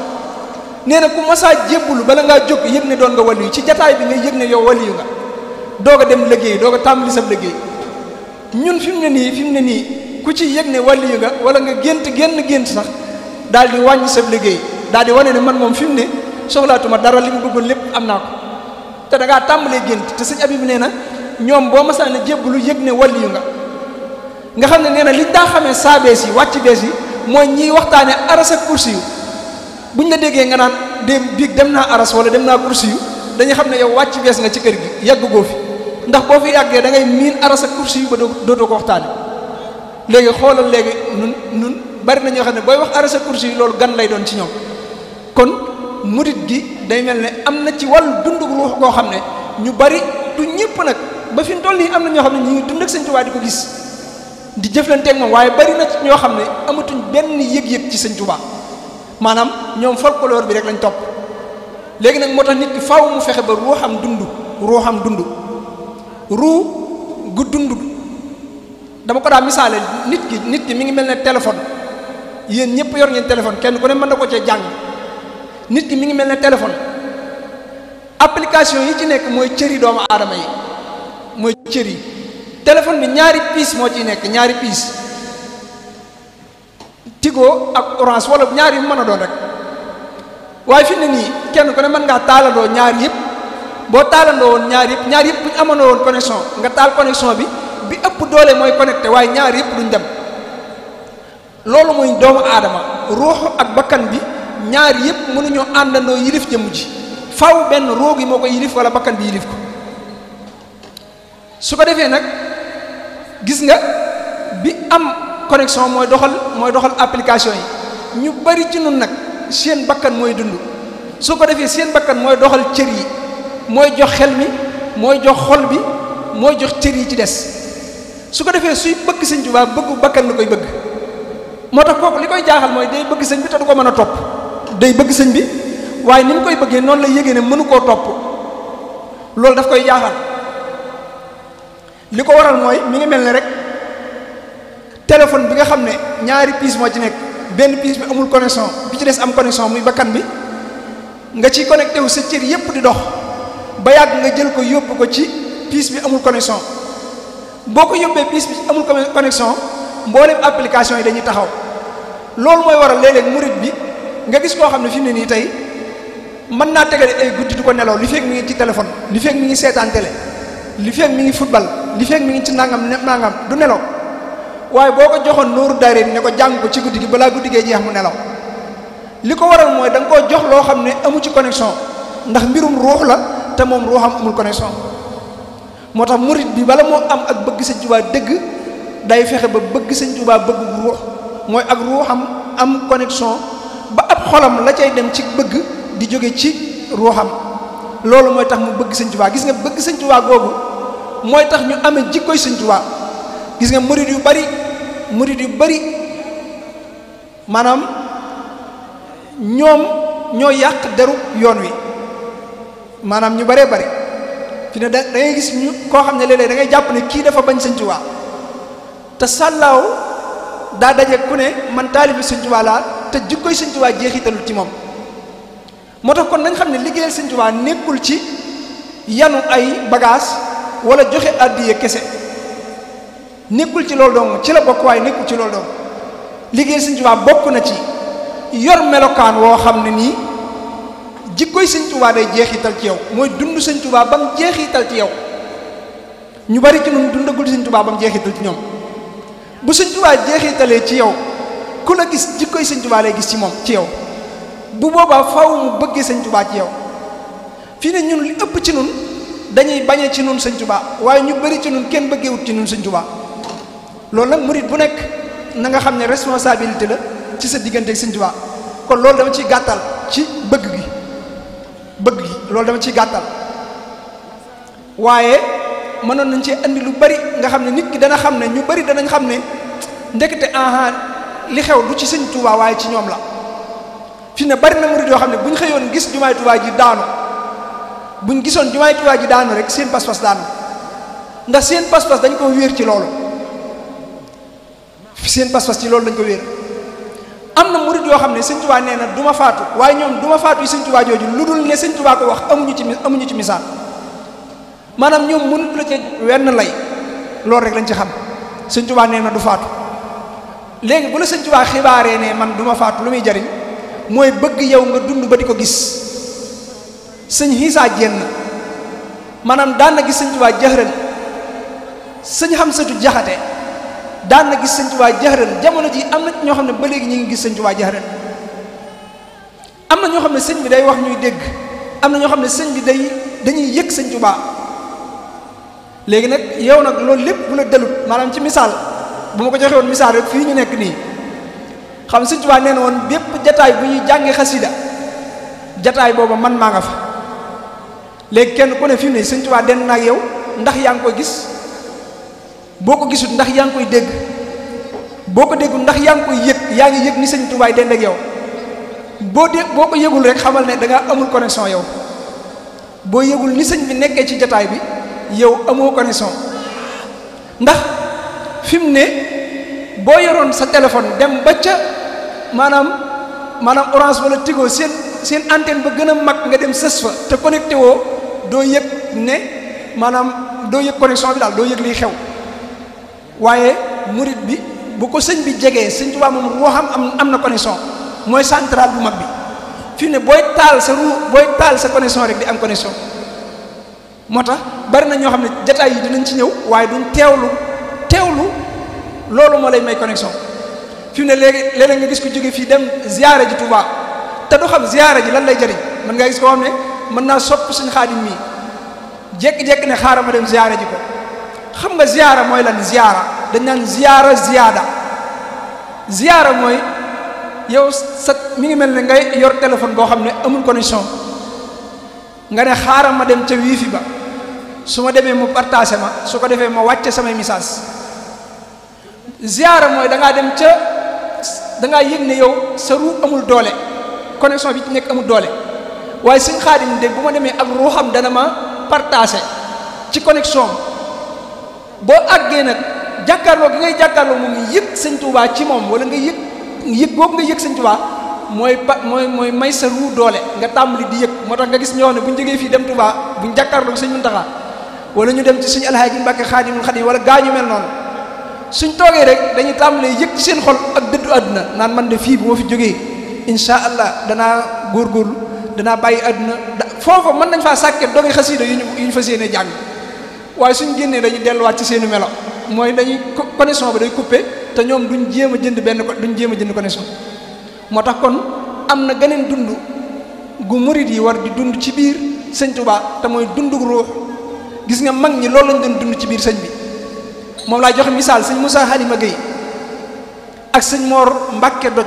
nee na ku masaa jébbulu bala ngaa jóg yëg ne doon nga waliyu ci jataay bi nga yëg ne yow waliyu nga doog a dem liggéey doog a tàmbali sa liggéey ñun fi mu ne nii ku ci yëg ne waliyu nga wala nga gént sax daal di wàññi sa liggéey daal di wane ne man moom fi mu ne soxlaatuma dara li mu bëggoon lépp am naa ko te da ngaa tàmbalee gént te sëñ Habib nee na ñoom boo masaa ne jébbulu yëg ne waliyu nga xam ne nee na liñ daa xamee saa bees yi wàcc bees yi mooy ñiy waxtaane aras ak kursi yu buñ la déggee nga naan biig dem naa aras wala dem naa kursi yu dañuy xam ne yow wàcc bees nga ci kër gi yàgg goo fi ndax boo fi yàggee da ngay miin aras ak kursi yu ba dootoo ko waxtaane léegi xoolal léegi nun bari na ñoo xam ne booy wax aras ak kursi yu loolu gan lay doon ci ñoom kon murit gi day mel ne am na ci wàllu dundu ruux koo xam ne ñu bari du ñëpp nag ba fi mu toll nii am na ñoo xam ne ñu ngi dund ak sëñ Tuubaa di ko gis di jëflanteeg moom waaye bari na ci ñoo xam ne amatuñ benn yëg-yëg ci sëñ Tuubaa maanaam ñoom folklore bi rek lañ topp léegi nag moo tax nit ki faaw mu fexe ba ruuxam dund ruu gu dund dama ko daa misaale nit ki mi ngi mel ne téléphone yéen ñëpp yor ngeen téléphone kenn ku ne mën na ko cee jàng nit ki mi ngi mel ne téléphone application yi ci nekk mooy cëri doomu aadama yi mooy cër yi téléphone bi ñaari piis moo ciy nekk ñaari piis Tigo ak Orange wala ñaar yu mën a doon rek waaye fi ne nii kenn ku ne mën ngaa taalandoo ñaar yëpp boo taalandoo woon ñaar yëpp bu ñu amoon woon connexion nga taal connexion bi ëpp doole mooy connecté waaye ñaar yëpp duñ dem loolu mooy doomu aadama ruux ak bakkan bi ñaar yépp mënuñoo àndandoo yilif jëmm ji faaw benn ruux gi moo ko yilif wala bakkan bi yilif ko su ko defee nag gis nga bi am connexion mooy doxal application yi ñu bari ci nun nag seen bakkan mooy dund su ko defee seen bakkan mooy doxal cër yi mooy jox xel mi mooy jox xol bi mooy jox cër yi ci des su ko defee suy bëgg sëñ Tuubaa bëggu bakkan la koy bëgg moo tax kooku li koy jaaxal mooy day bëgg sëñ bi te du ko mën a topp day bëgg sëñ bi waaye ni mu koy bëggee noonu la yégée ne mënu koo topp loolu daf koy jaaxal li ko waral mooy mi ngi mel ne rek téléphone bi nga xam ne ñaari piis moo ci nekk benn piis bi amul connexion bi ci des am connexion muy bakkan bi nga ciy connecté wu sa cër yépp di dox ba yàgg nga jël ko yóbbu ko ci piis bi amul connexion boo ko yóbbee piis bi amul connexion mboolem application yi dañuy taxaw loolu mooy waral léeg-léeg murit bi nga gis koo xam ne fi mu ne nii tey mën naa tegale ay guddi du ko nelaw li fekk mi ngi ci téléphone li fekk mi ngi seetaan télé li fekk mi ngi football li fekk mi ngi ci nangam du nelaw waaye boo ko joxoon nooru daare ne ko jàng ko ci guddi gi balaa guddi gee jeex mu nelaw li ko waral mooy da nga koo jox loo xam ne amu ci connexion ndax mbirum ruux la te moom ruuxam amul connexion moo tax murit bi bala moo am ak bëgg sëñ Tuubaa dëgg day fexe ba bëgg sëñ Tuubaa bëgg ruux mooy ak ruuxam am connexion ba ab xolam la cay dem ci bëgg di jóge ci ruuxam loolu mooy tax mu bëgg sëñ Tuubaa gis nga bëgg sëñ Tuubaa googu mooy tax ñu amee jikkoy sëñ Tuubaa gis nga murit yu bari maanaam ñoom ñoo yàq deru yoon wi maanaam ñu baree bari fi ne da ngay gis ñu koo xam ne léeg-léeg da ngay jàpp ne kii dafa bañ sëñ Tuubaa te sàllaaw daa daje ku ne man taalibi sëñ Tuubaa laa te jikkoy sëñ Tuubaa jeexitalul ci moom moo tax kon nañ xam ne liggéeyal sëñ Tuubaa nekkul ci yanu ay bagage wala joxe àddiya kese nekkul ci loolu dong ci la bokk waaye nekkul ci loolu dong liggéeyal sëñ Tuubaa bokk na ci yor melokaan woo xam ne nii jikkoy sëñ Tuubaa day jeexital ci yow mooy dund sëñ Tuubaa ba mu jeexital ci yow ñu bari ci ñun dundagul sëñ Tuubaa ba mu jeexital ci ñoom bu sëñ Tuubaa jeexitalee ci yow ku la gis jikkoy sëñ Tuubaa lay gis ci moom ci yow bu boobaa faaw mu bëggee sëñ Tuubaa ci yow fii ne ñun li ëpp ci ñun dañuy bañee ci ñun sëñ Tuubaa waaye ñu bari ci ñun kenn bëggeewut ci ñun sëñ Tuubaa loolu nag murit bu nekk na nga xam ne responsabilité la ci sa diggante ak sëñ Tuubaa kon loolu dama ciy gàttal ci bëgg gi loolu dama ciy gàttal waaye mënoon nañ cee andi lu bari nga xam ne nit ki dana xam ne ñu bari danañ xam ne ndekete li xew du ci sëñ Tuubaa waaye ci ñoom la fi ne bari na murid yoo xam ne bu ñu xëyoon gis jumaay Tuubaa ji daanu buñ gisoon jumaay Tuubaa ji daanu rek seen pas-pas daanu ndax seen pas-pas dañ ko wéer ci loolu seen pas-pas ci loolu dañ ko wéer am na murid yoo xam ne sëñ Tuubaa nee na du ma faatu waaye ñoom du ma faatu yi sëñ Tuubaa jooju lu dul ne sëñ Tuubaa ko wax amuñu ci misaal maanaam ñoom mënut la ca wenn lay loolu rek lañ ci xam sëñ Tuubaa nee na du faatu léegi bu la sëñ Tuubaa xibaaree ne man du ma faatu lu muy jariñ mooy bëgg yow nga dund ba di ko gis sëñ Xiisaa Jenn maanaam daan na gis sëñ Tuubaa jëxëran sëñ Xamsatu Jaxate daan na gis sëñ Tuubaa jëxëran jamono ji am na ñoo xam ne ba léegi ñu ngi gis sëñ Tuubaa jëxëran am na ñoo xam ne sëñ bi day wax ñuy dégg am na ñoo xam ne sëñ bi dañuy yëg sëñ Tuubaa léegi nag yow nag loolu lépp bu la delut maanaam ci misaal bu ma ko joxe woon misaal rek fii ñu nekk nii xam sëñ Tuubaa nee na woon bépp jataay bu ñuy jànge xasida jataay booba man maa nga fa léegi kenn ku ne fi mu ne sëñ Tuubaa den naag yow ndax yaa ngi koy gis boo ko gisul ndax yaa ngi koy dégg boo ko déggul ndax yaa ngi koy yaa ngi yëg ni sëñ Tuubaa den ak yow boo ko yëgul rek xamal ne da ngaa amul connexion yow boo yëgul ni sëñ bi nekkee ci jataay bi yow amoo connexion ndax fi mu ne boo yoroon sa téléphone dem ba ca maanaam Orange wala Tigo seen antenne ba gën a mag nga dem sës fa te connecté woo doo yëg ne maanaam doo yëg connexion bi daal doo yëg liy xew waaye murit bi bu ko sëñ bi jegee sëñ Tuubaa moom ruuxam am na connexion mooy centrale bu mag bi fi mu ne booy taal sa connexion rek di am connexion moo tax bari na ñoo xam ne jataay yi dinañ ci ñëw waaye duñ teewlu loolu moo lay may connexion fi mu ne léeg-léeg nga gis ko jóge fii dem ziyaara ji Touba te du xam ziyaara ji lan lay jëriñ. mën nga gis koo xam ne mën naa sopp suñ Xaadim mii jékki-jékki ne xaaral ma dem ziyaara ji ko. xam nga ziyaara mooy lan ziyaara dañ naan ziyaara ziyaada ziyaara mooy yow mi ngi mel ne ngay yor téléphone boo xam ne amul connexion nga ne xaaral ma dem ca wifi ba su ma demee mu partagé ma su ko defee ma wàcce samay message. ziyaara mooy da ngaa dem ca da ngaa yëg ne yow sa ruu amul doole connexion bi ci nekk amul doole waaye suñ Xaadim de bu ma demee ak ruuxam dana ma partagé ci connexion boo àggee nag jàkkaarloo gi ngay jàkkaarloo moom yëg sëñ Tuubaa ci moom wala nga yëg boobu nga yëg sëñ Tuubaa mooy may sa ruu doole nga tàmbali di yëg. moo tax nga gis ñoo ne bu ñu jógee fii dem Tuubaa bu ñu jàkkaarloo sëñ Muntaxa wala ñu dem ci suñu Alhaaji Mbàkke Xaadimul Xaadim wala gaañu mel noonu suñ toogee rek dañuy tàmbalee yëg ci seen xol ak dëddu àdduna naan man de fii bu ma fi jógee insha allah danaa góorgóorlu danaa bàyyi àdduna foofa mën nañ faa sàkket doogi xasiida yu ñu fas yéene jàng waaye suñ génnee dañuy delluwaat ci seeni melo mooy dañuy connexion ba day coupé te ñoom duñ jéem a jënd connexion. moo tax kon am na geneen dund gu murid yi war di dund ci biir sëñ Tuubaa te mooy dundu ruux. gis nga mag ñi loolu lañ doon dund ci biir sëñ bi moom laa joxe misaal sëñ Moussa Halima Gueye ak sëñ Mor Mbacke Doj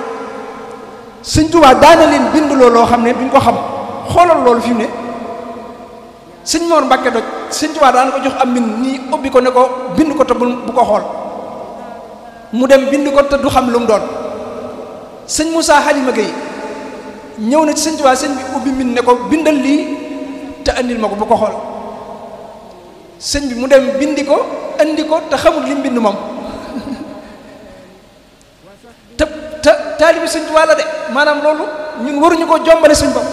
sëñ Tuubaa daana leen bind loo xam ne duñ ko xam xoolal loolu fi mu ne sëñ Mor Mbacke Doj sëñ Tuubaa daana ko jox am mbind nii ubbi ko ne ko bind ko te bu ko xool mu dem bind ko te du xam lu mu doon. sëñ Moussa Halima Gueye ñëw na ci sëñ Tuubaa sëñ bi ubbi mbind ne ko bindal lii te andil ma ko bu ko xool sëñ bi mu dem bindi ko andi ko te xamul li mu bind moom te taalibi sëñ Tuubaa la de maanaam loolu ñun waruñu ko jombale suñ bopp.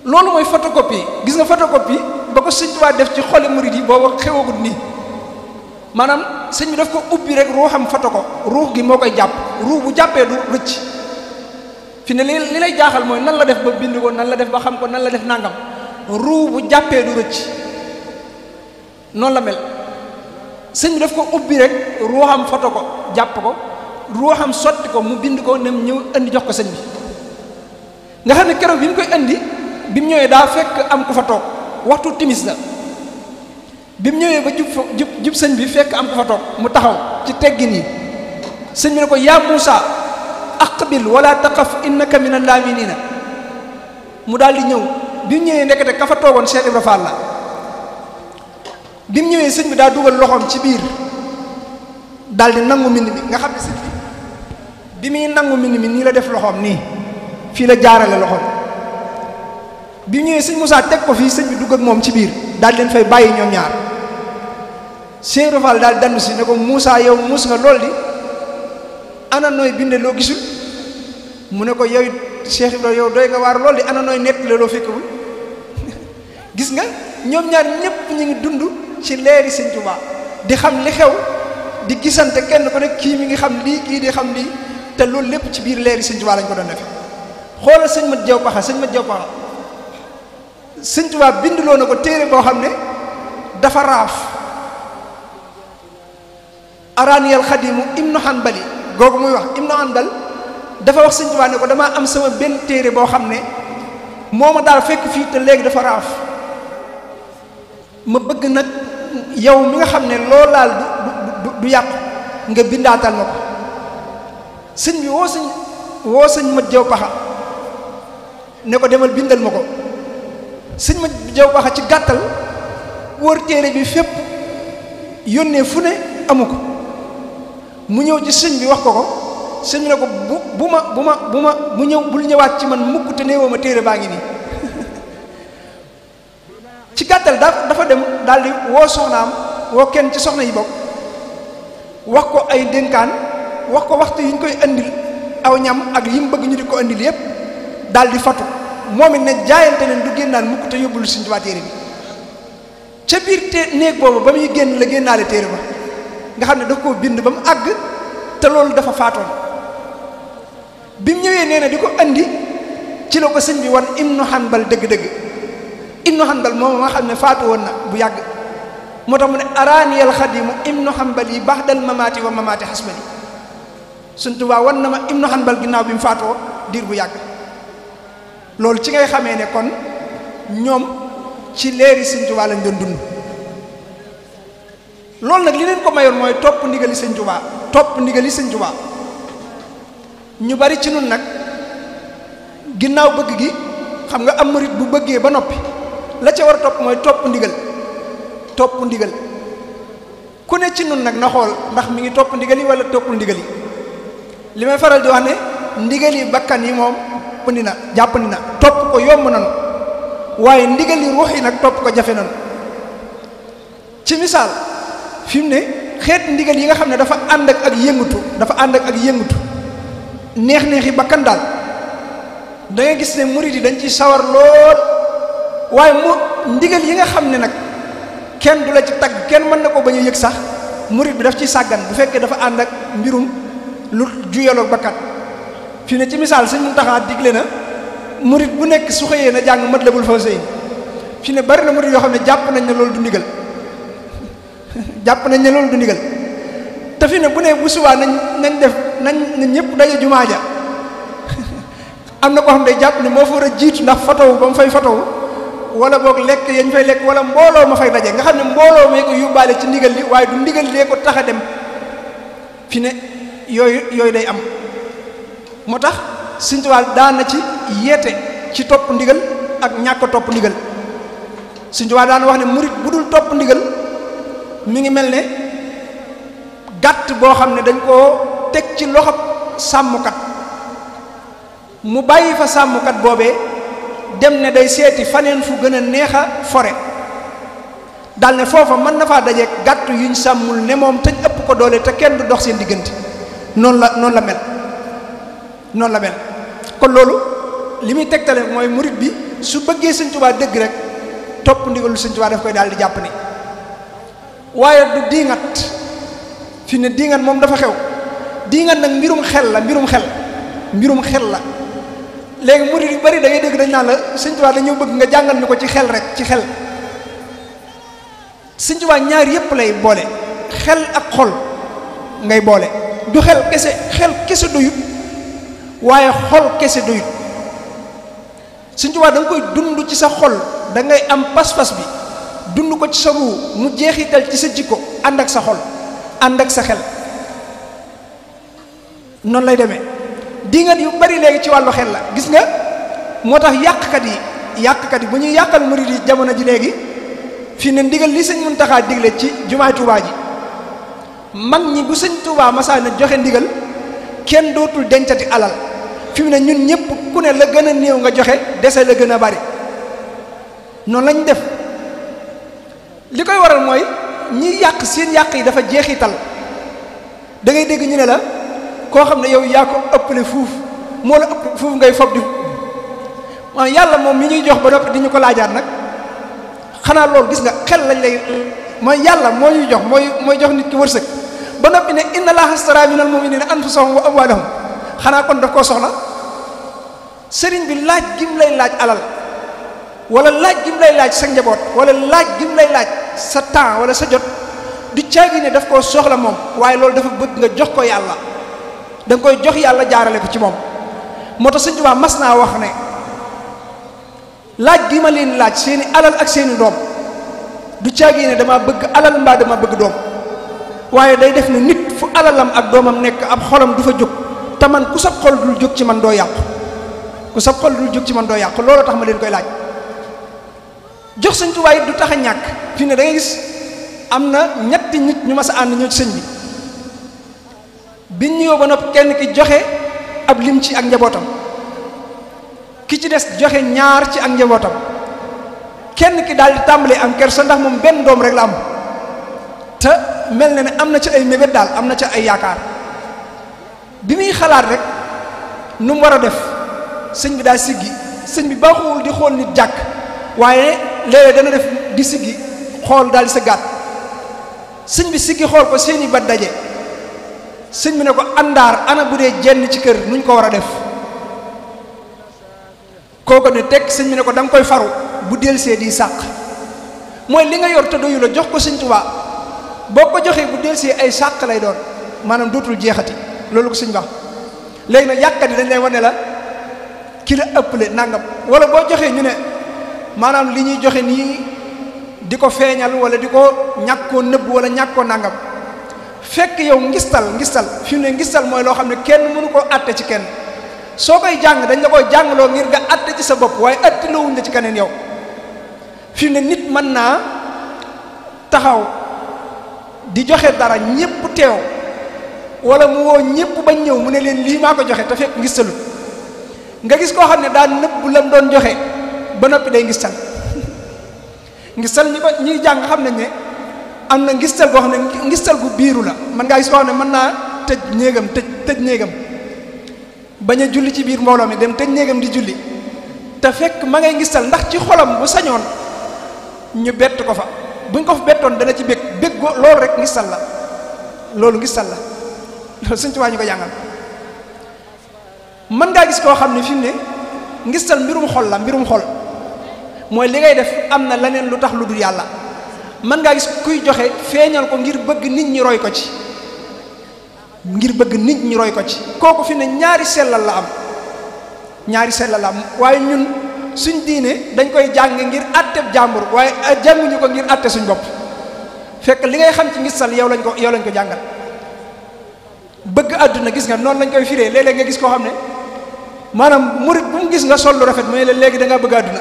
loolu mooy photocopie gis nga photocopie ba ko sëñ Tuubaa def ci xoli murid yi booba xewagut nii maanaam sëñ bi daf ko ubbi rek ruuxam foto ko ruux gi moo koy jàpp ruux bu jàppee du rëcc fi ne li lay jaaxal mooy nan la def ba bind ko nan la def ba xam ko nan la def nangam ruux bu jàppee du rëcc noonu la mel sëñ bi daf ko ubbi rek ruuxam foto ko jàpp ko ruuxam sotti ko mu bind ko nem ñëw andi jox ko sëñ bi nga xam ne keroog bi mu koy andi bi mu ñëwee daa fekk am ku fa toog waxtu timis la bi mu ñëwee ba jub sëñ bi fekk am ku fa toog mu taxaw ci teggin yi sëñ bi ne ko yaa Muusa aqbil wala taqaf innaka minal laaminina mu daal di ñëw bi mu ñëwee ndekete ka fa toogoon Cheikh Ibra Fall la bi mu ñëwee sëñ bi daa dugal loxoom ci biir daal di nangu mbind mi nga xam ne sëñ bi muy nangu mbind mi nii la def loxoom nii fii la jaarale loxoom bi ñëwee sëñ Moussa teg ko fii sëñ bi dugg ak moom ci biir daal leen fay bàyyi ñoom ñaar Cheikh Ibra Fall daal dandu si ne ko Moussa yow muus nga lool di ana nooy binde loo gisul mu ne ko yow Cheikh Ibra yow doy nga waar lool di ana nooy nett loo fekkul gis nga ñoom ñaar ñëpp ñu ngi dund ci leeri sëñ Tuubaa di xam li xew di gisante kenn ko ne kii mi ngi xam lii kii di xam lii te loolu lépp ci biir leeri sëñ Tuubaa lañ ko doon defe xoolal sëñ Mat Jaw Paxa sëñ Tuubaa bindloo na ko téere boo xam ne dafa raaf araaniyal xadimu ibnu Hanbali googu muy wax ibnu Hanbal dafa wax sëñ Tuubaa ne ko damaa am sama benn téere boo xam ne moo ma daal fekk fii te léegi dafa raaf ma bëgg nag yow mi nga xam ne loolu laal du yàqu nga bindaatal ma ko sëñ bi woo sëñ Mat Jaw Paxa ne ko demal bindal ma ko sëñ Mat Jaw Paxa ci gàttal wër téere bi fépp yónnee fu ne amu ko mu ñëw ci sëñ bi wax ko sëñ bi ne ko bu ñëw bul ñëwaat ci man mukk te néewoo ma téere baa ngi nii ci gàttal dafa dem daal di woo soxnaam woo kenn ci soxna yi bokk wax ko ay dénkaan wax ko waxtu yi ñu koy andil aw ñam ak yi mu bëgg ñu di ko andil yépp daal di fatu moom it ne jaayante leen du génnaan mukk te yóbbul Sëñ Tuubaa téere bi ca biir néeg boobu ba muy génn la génnaale téere ba nga xam ne daf koo bind ba mu àgg te loolu dafa faatoon bi mu ñëwee nee na di ko andi ci la ko sëñ bi wan Ibnu Hanbal dëgg-dëgg Ibnu Hanbal moom nga xam ne faatu woon na bu yàgg moo tax mu ne araaniyal xadimu Ibnu Hanbal yi ba'dal mamaati wa mamaati hasbali Sëñ Tuubaa wan na ma Ibnu Hanbal ginnaaw bi mu faatoo diir bu yàgg loolu ci ngay xamee ne kon ñoom ci leeri Sëñ Tuubaa lañ doon dund loolu nag li leen ko mayoon mooy topp ndigali Sëñ Tuubaa topp ndigali Sëñ Tuubaa ñu bari ci nun nag ginnaaw bëgg gi xam nga am murit bu bëggee ba noppi la ca war a topp mooy topp ndigal ku ne ci nun nag na xool ndax mi ngi topp ndigal yi wala toppul ndigal yi li may faral di wax ne ndigal yi bakkan yi moom jàppandi na topp ko yomb nanu waaye ndigal yi ruux yi nag topp ko jafe nanu ci misaal fi mu ne xeet ndigal yi nga xam ne dafa ànd ak yëngutu neex-neexi bakkan daal da ngay gis ne murid yi dañ ci sawar lool waaye ndigal yi nga xam ne nag kenn du la ci tagg kenn mën na ko bañ a yëg sax murid bi daf ci sàggan bu fekkee dafa ànd ak mbirum lu juyaloog bakkan fi ne ci misaal Sëñ Muntaxa digle na murid bu nekk su xëyee na jàng Matlabul Fawzayni fi ne bari na murid yoo xam ne jàpp nañ ne loolu du ndigal te fi ne bu ne bu subaa nañ ñëpp daje jumaa ja am na koo xam ne jàpp ne moo fa war a jiitu ndax fotowu ba mu fay fotowu wala boog lekk yañ fay lekk wala mbooloo ma fay daje nga xam ne mbooloo mee ko yóbbaale ci ndigal li waaye du ndigal lee ko tax a dem fi ne yooyu day am moo tax Sëñ Tuubaa daan na ci yeete ci topp ndigal ak ñàkk topp ndigal Sëñ Tuubaa daan wax ne murit bu dul topp ndigal mi ngi mel ne gàtt boo xam ne dañ koo teg ci loxob sàmmkat mu bàyyi fa sàmmkat boobee dem ne day seeti faneen fu gën a neex a fore dal ne foofa mën na faa dajeeg gàtt yuñ sàmmul ne moom te ëpp ko doole te kenn du dox seen diggante noonu la mel kon loolu li muy tegtale mooy murit bi su bëggee Sëñ Tuubaa dëgg rek topp ndigalu Sëñ Tuubaa daf koy daal di jàpp ni waaye du diingat fi ne diingat moom dafa xew diingat nag mbirum xel la léegi murid yu bari da ngay dégg dañ naan la Sëñ Tuubaa dañoo bëgg nga jàngal ñu ko ci xel rek ci xel Sëñ Tuubaa ñaar yépp lay boole xel ak xol ngay boole du xel kese doyut waaye xol kese doyut Sëñ Tuubaa da nga koy dund ci sa xol da ngay am pas-pas bi dund ko ci sa ruu mu jeexital ci sa jikko ànd ak sa xol ànd ak sa xel noonu lay demee dingat yu bari léegi ci wàllu xel la gis nga moo tax yàqkat yi bu ñuy yàqal murid yi jamono ji léegi fii ne ndigal li Sëñ Muntaxa digle ci jumaay Tuubaa ji mag ñi bu Sëñ Tuubaa masaana joxe ndigal kenn dootul dencati alal fi mu ne ñun ñëpp ku ne la gën a néew nga joxe dese la gën a bari noonu lañ def li koy waral mooy ñi yàq seen yàq yi dafa jeexital da ngay dégg ñu ne la koo xam ne yow yaa ko ëppale fuuf moo la ëpp fuuf ngay fob di maanaam yàlla moom mi ñuy jox ba noppi di ñu ko laajaat nag xanaa loolu gis nga xel lañ lay mooy yàlla moo ñuy jox mooy jox nit ki wërsëg ba noppi ne inna allaha astara minal mu'minina anfusahum wa amwalahum xanaa kon daf koo soxla sëriñ bi laaj gim lay laaj alal wala laaj gim lay laaj sa njaboot wala laaj gim lay laaj sa temps wala sa jot du caagi ne daf koo soxla moom waaye loolu dafa bëgg nga jox ko yàlla da nga koy jox yàlla jaarale ko ci moom moo tax Sëñ Tuubaa mas naa wax ne laaj gi ma leen laaj seeni alal ak seeni doom du caagi ne dama bëgg alal mbaa dama bëgg doom waaye day def ne nit fu alalam ak doomam nekk ab xolam du fa jóg te man ku sab xol dul jóg ci man doo yàqu loolu tax ma leen koy laaj jox Sëñ Tuubaa it du tax a ñàkk fi ne da ngay gis am na ñetti nit ñu mas a ànd ñëw ci sëñ bi biñ ñëw ba noppi kenn ki joxe ab lim ci ak njabootam ki ci des joxe ñaar ci ak njabootam kenn ki daal di tàmbalee am kersa ndax moom benn doom rek la am te mel na ne am na ci ay mébét daal am na ci ay yaakaar bi muy xalaat rek nu mu war a def sëñ bi daal siggi sëñ bi baaxuwul di xool nit jàkk waaye léeg-léeg dana def di siggi xool daal di sa gàtt sëñ bi siggi xool ko seeni bat daje sëñ bi ne ko àndaar ana bu dee jenn ci kër nuñ ko war a def kooku ne teg sëñ bi ne ko da nga koy faru bu delsee di sàq mooy li nga yor te doyu la jox ko Sëñ Tuubaa boo ko joxee bu delsee ay sàq lay doon maanaam dootul jeexati loolu ko sëñ wax léegi nag yàqkat yi dañ lay wane la ki la ëpple nangam wala boo joxee ñu ne maanaam li ñuy joxe nii di ko feeñal wala di ko ñàkkoo nëbb wala ñàkkoo nangam fekk yow ngistal fi mu ne ngistal mooy loo xam ne kenn mënu koo àtte ci kenn soo koy jàng dañ la koy jàngloo ngir nga àtte ci sa bopp waaye àtte loowuñ la ci keneen yow fi mu ne nit mën naa taxaw di joxe dara ñépp teew wala mu woo ñépp bañ ñëw mu ne leen lii maa ko joxe te fekk ngistalu nga gis koo xam ne daan nëbb lam doon joxe ba noppi day ngistal ngistal ñuy jàng xam nañ ne am na ngistal boo xam ne ngistal gu biiru la man ngaa gis koo xam ne mën naa tëj néegam bañ a julli ci biir mbooloo mi dem tëj néegam di julli te fekk ma ngay ngistal ndax ci xolam bu sañoon ñu bett ko fa buñ ko fa bettoon dana ci bég loolu rek ngistal la loolu ngistal la loolu Sëñ Tuubaa ñu ko jàngal mën ngaa gis koo xam ne fi mu ne ngistal mbirum xol mooy li ngay def am na leneen lu tax lu dul yàlla mën ngaa gis kuy joxe feeñal ko ngir bëgg nit ñi roy ko ci kooku fi ne ñaari sellal la am waaye ñun suñ diine dañ koy jàng ngir àtteb jàmbur waaye jànguñu ko ngir àtte suñ bopp fekk li ngay xam ci ngistal yow lañ ko jàngal bëgg àdduna gis nga noonu lañ koy firee léeg-léeg nga gis koo xam ne maanaam murit bu mu gis nga sol lu rafet mooy la léegi da ngaa bëgg àdduna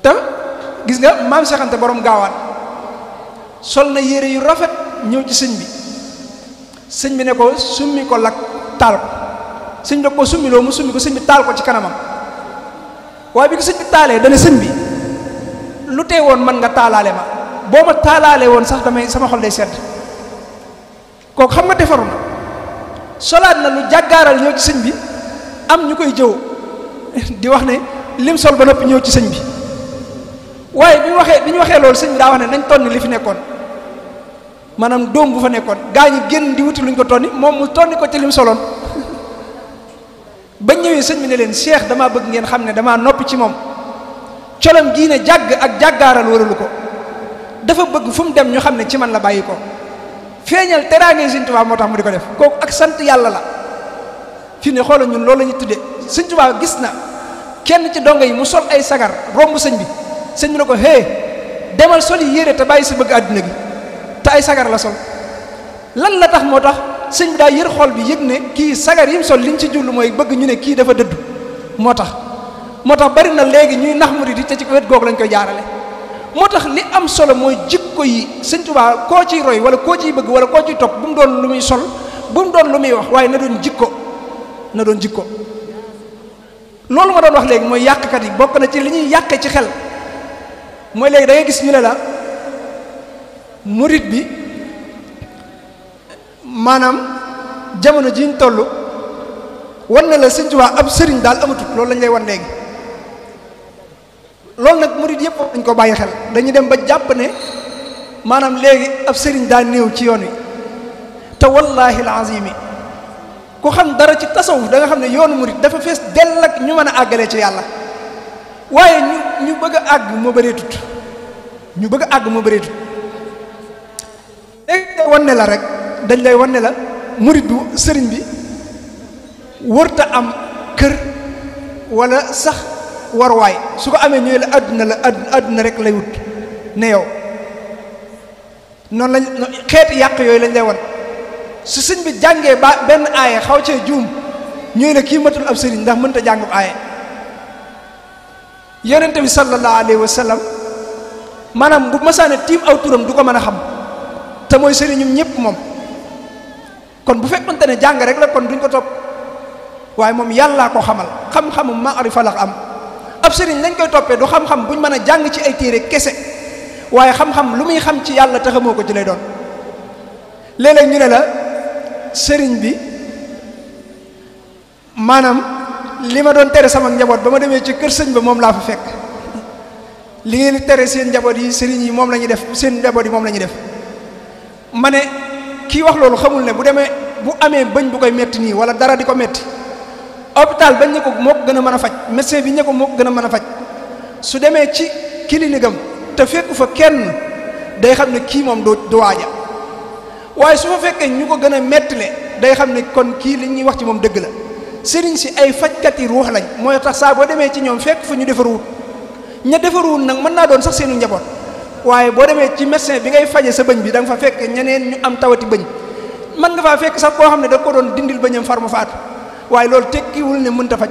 te gis nga maam Cheikh Anta borom gaawaan sol na yére yu rafet ñëw ci sëñ bi ne ko summi ko lak taal ko sëñ bi da ko summiloo mu summi ko sëñ bi taal ko ci kanamam waaye bi ko sëñ bi taalee dana sëñ bi lu tee woon man nga taalaale ma boo ma taalaale woon sax sama xol day sedd kooku xam nga defaru na solaat na lu jàggaaral ñëw ci sëñ bi am ñu koy jëw di wax ne lim sol ba noppi ñëw ci sëñ bi waaye bi ñu waxee loolu sëñ bi daa wax ne nañ tonni li fi nekkoon maanaam doom bu fa nekkoon gaa ñi génn di wuti luñ ko tonni moom mu tonni ko ci lim soloon bañ ñëwee sëñ bi ne leen Cheikh damaa bëgg ngeen xam ne damaa noppi ci moom colam gii ne jàgg ak jàggaaral waralu ko dafa bëgg fu mu dem ñu xam ne ci man la bàyyi ko feeñal teraange Sëñ Tuubaa moo tax mu di ko def kooku ak sant yàlla la fi ne xoolal ñun loolu la ñu tuddee Sëñ Tuubaa gis na kenn ci dongo yi mu sol ay sagar romb sëñ bi ne ko demal sol yi yére te bàyyi sa bëgg àdduna gi te ay sagar la sol lan la tax moo tax sëñ bi daa yër xol bi yëg ne kii sagar yi mu sol liñ ci jullu mooy bëgg ñu ne kii dafa dëddu moo tax bari na léegi ñuy nax murid yi te ci wet googu lañ koy jaarale moo tax li am solo mooy jikko yi Sëñ Tuubaa koo ciy roy wala koo ciy bëgg wala koo ciy topp bu mu doon lu muy sol bu mu doon lu muy wax waaye na doon jikko loolu ma doon wax léegi mooy yàqkat yi bokk na ci li ñuy yàqe ci xel mooy léegi da ngay gis ñu ne la murid bi maanaam jamono ji ñu toll wan na la Sëñ Tuubaa ab sëriñ daal amatut loolu lañ lay wan léegi loolu nag murid yëpp dañ ko bàyyi xel dañuy dem ba jàpp ne maanaam léegi ab sëriñ daa néew ci yoon wi te wallaahi alazimi ku xam dara ci tasawuf da nga xam ne yoonu murid dafa fees dell ak ñu mën a àggalee ci yàlla waaye ñu bëgg a àgg moo bëreetut léegi day wan ne la rek dañ lay wan ne la murid bu sëriñ bi wërta am kër wala sax warwaay su ko amee ñëwee la àdduna rek lay wut ne yow noonu lañ xeeti yàq yooyu lañ lay wan su sëñ bi jàngee ba benn aaye xaw cee juum ñëwee la kii matul ab sëriñ ndax mënta jàngub aaye yonente bi sallallahu alayhi wa sallam maanaam bu masaane tiim aw turam du ko mën a xam te mooy sëriñum ñëpp moom kon bu fekkonte ne jàng rek la kon duñ ko topp waaye moom yàllaa ko xamal xam-xamu maarifa la am ab sëriñ lañ koy toppee du xam-xam buñ mën a jàng ci ay téere kese waaye xam-xam lu muy xam ci yàlla te xamoo ko ci lay doon léeg-léeg ñu ne la sëriñ bi maanaam li ma doon tere sama njaboot ba ma demee ci kër sëñ ba moom laa fa fekk li ngeen tere seen njaboot yi sëriñ yi moom la ñuy def seen njaboot yi moom la ñuy def ma ne kii wax loolu xamul ne bu amee bëñ bu koy metti nii wala dara di ko metti hôpital bañ ne ko moo ko gën a mën a faj médecin bi ne ko moo ko gën a mën a faj su demee ci clinique am te fekku fa kenn day xam ne kii moom du waaja waaye su fa fekkee ñu ko gën a mettile day xam ne kon kii li ñuy wax ci moom dëgg la. sëriñ si ay fajkat yi ruux lañ mooy tax saa boo demee ci ñoom fekk fa ñu defaruwut ña defaruwut nag mën naa doon sax seenu njaboot waaye boo demee ci médecin bi ngay faje sa bëñ bi da nga fa fekk ñeneen ñu am tawati bëñ mën nga faa fekk sax koo xam ne da ko doon dindil bëñam far mu faatu waaye loolu tekkiwul ne mënta faj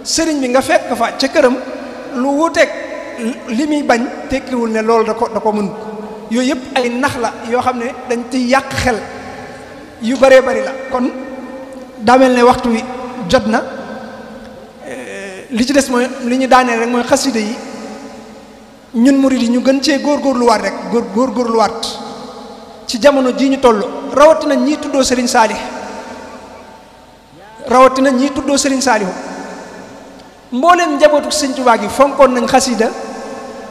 sëriñ bi nga fekk fa ca këram lu wuteeg li muy bañ tekkiwul ne loolu da ko mën yooyu yëpp ay nax la yoo xam ne dañ ci yàq xel yu bëree bëri la kon daa mel ne waxtu wi jot na li ci des mooy li ñu daaneel rek mooy xasida yi ñun murid yi ñu gën cee góorgóorluwaat rek góorgóorluwaat ci jamono jii ñu toll rawatina ñii tuddoo Serigne Saalih rawatina ñii tuddoo Serigne Saalihu mbooleem njabootu Sëriñ Tuubaa gi fonkoon nañ xasida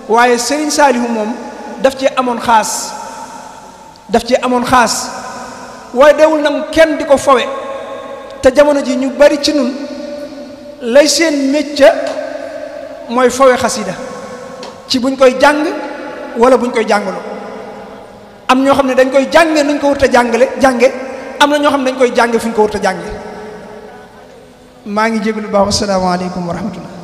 waaye Serigne Saalihu moom daf cee amoon xaas waaye dewul nag kenn di ko fowe te jamono ji ñu bari ci nun lay seen métier mooy fowe xasida ci buñ koy jàng wala buñ koy jàngaloo am ñoo xam ne dañ koy jànge nuñ ko wut a jànge am na ñoo xam ne dañ koy jànge fu ñu ko wut a jànge maa ngi jégalu baax asalaamaaleykum wa rahmatullah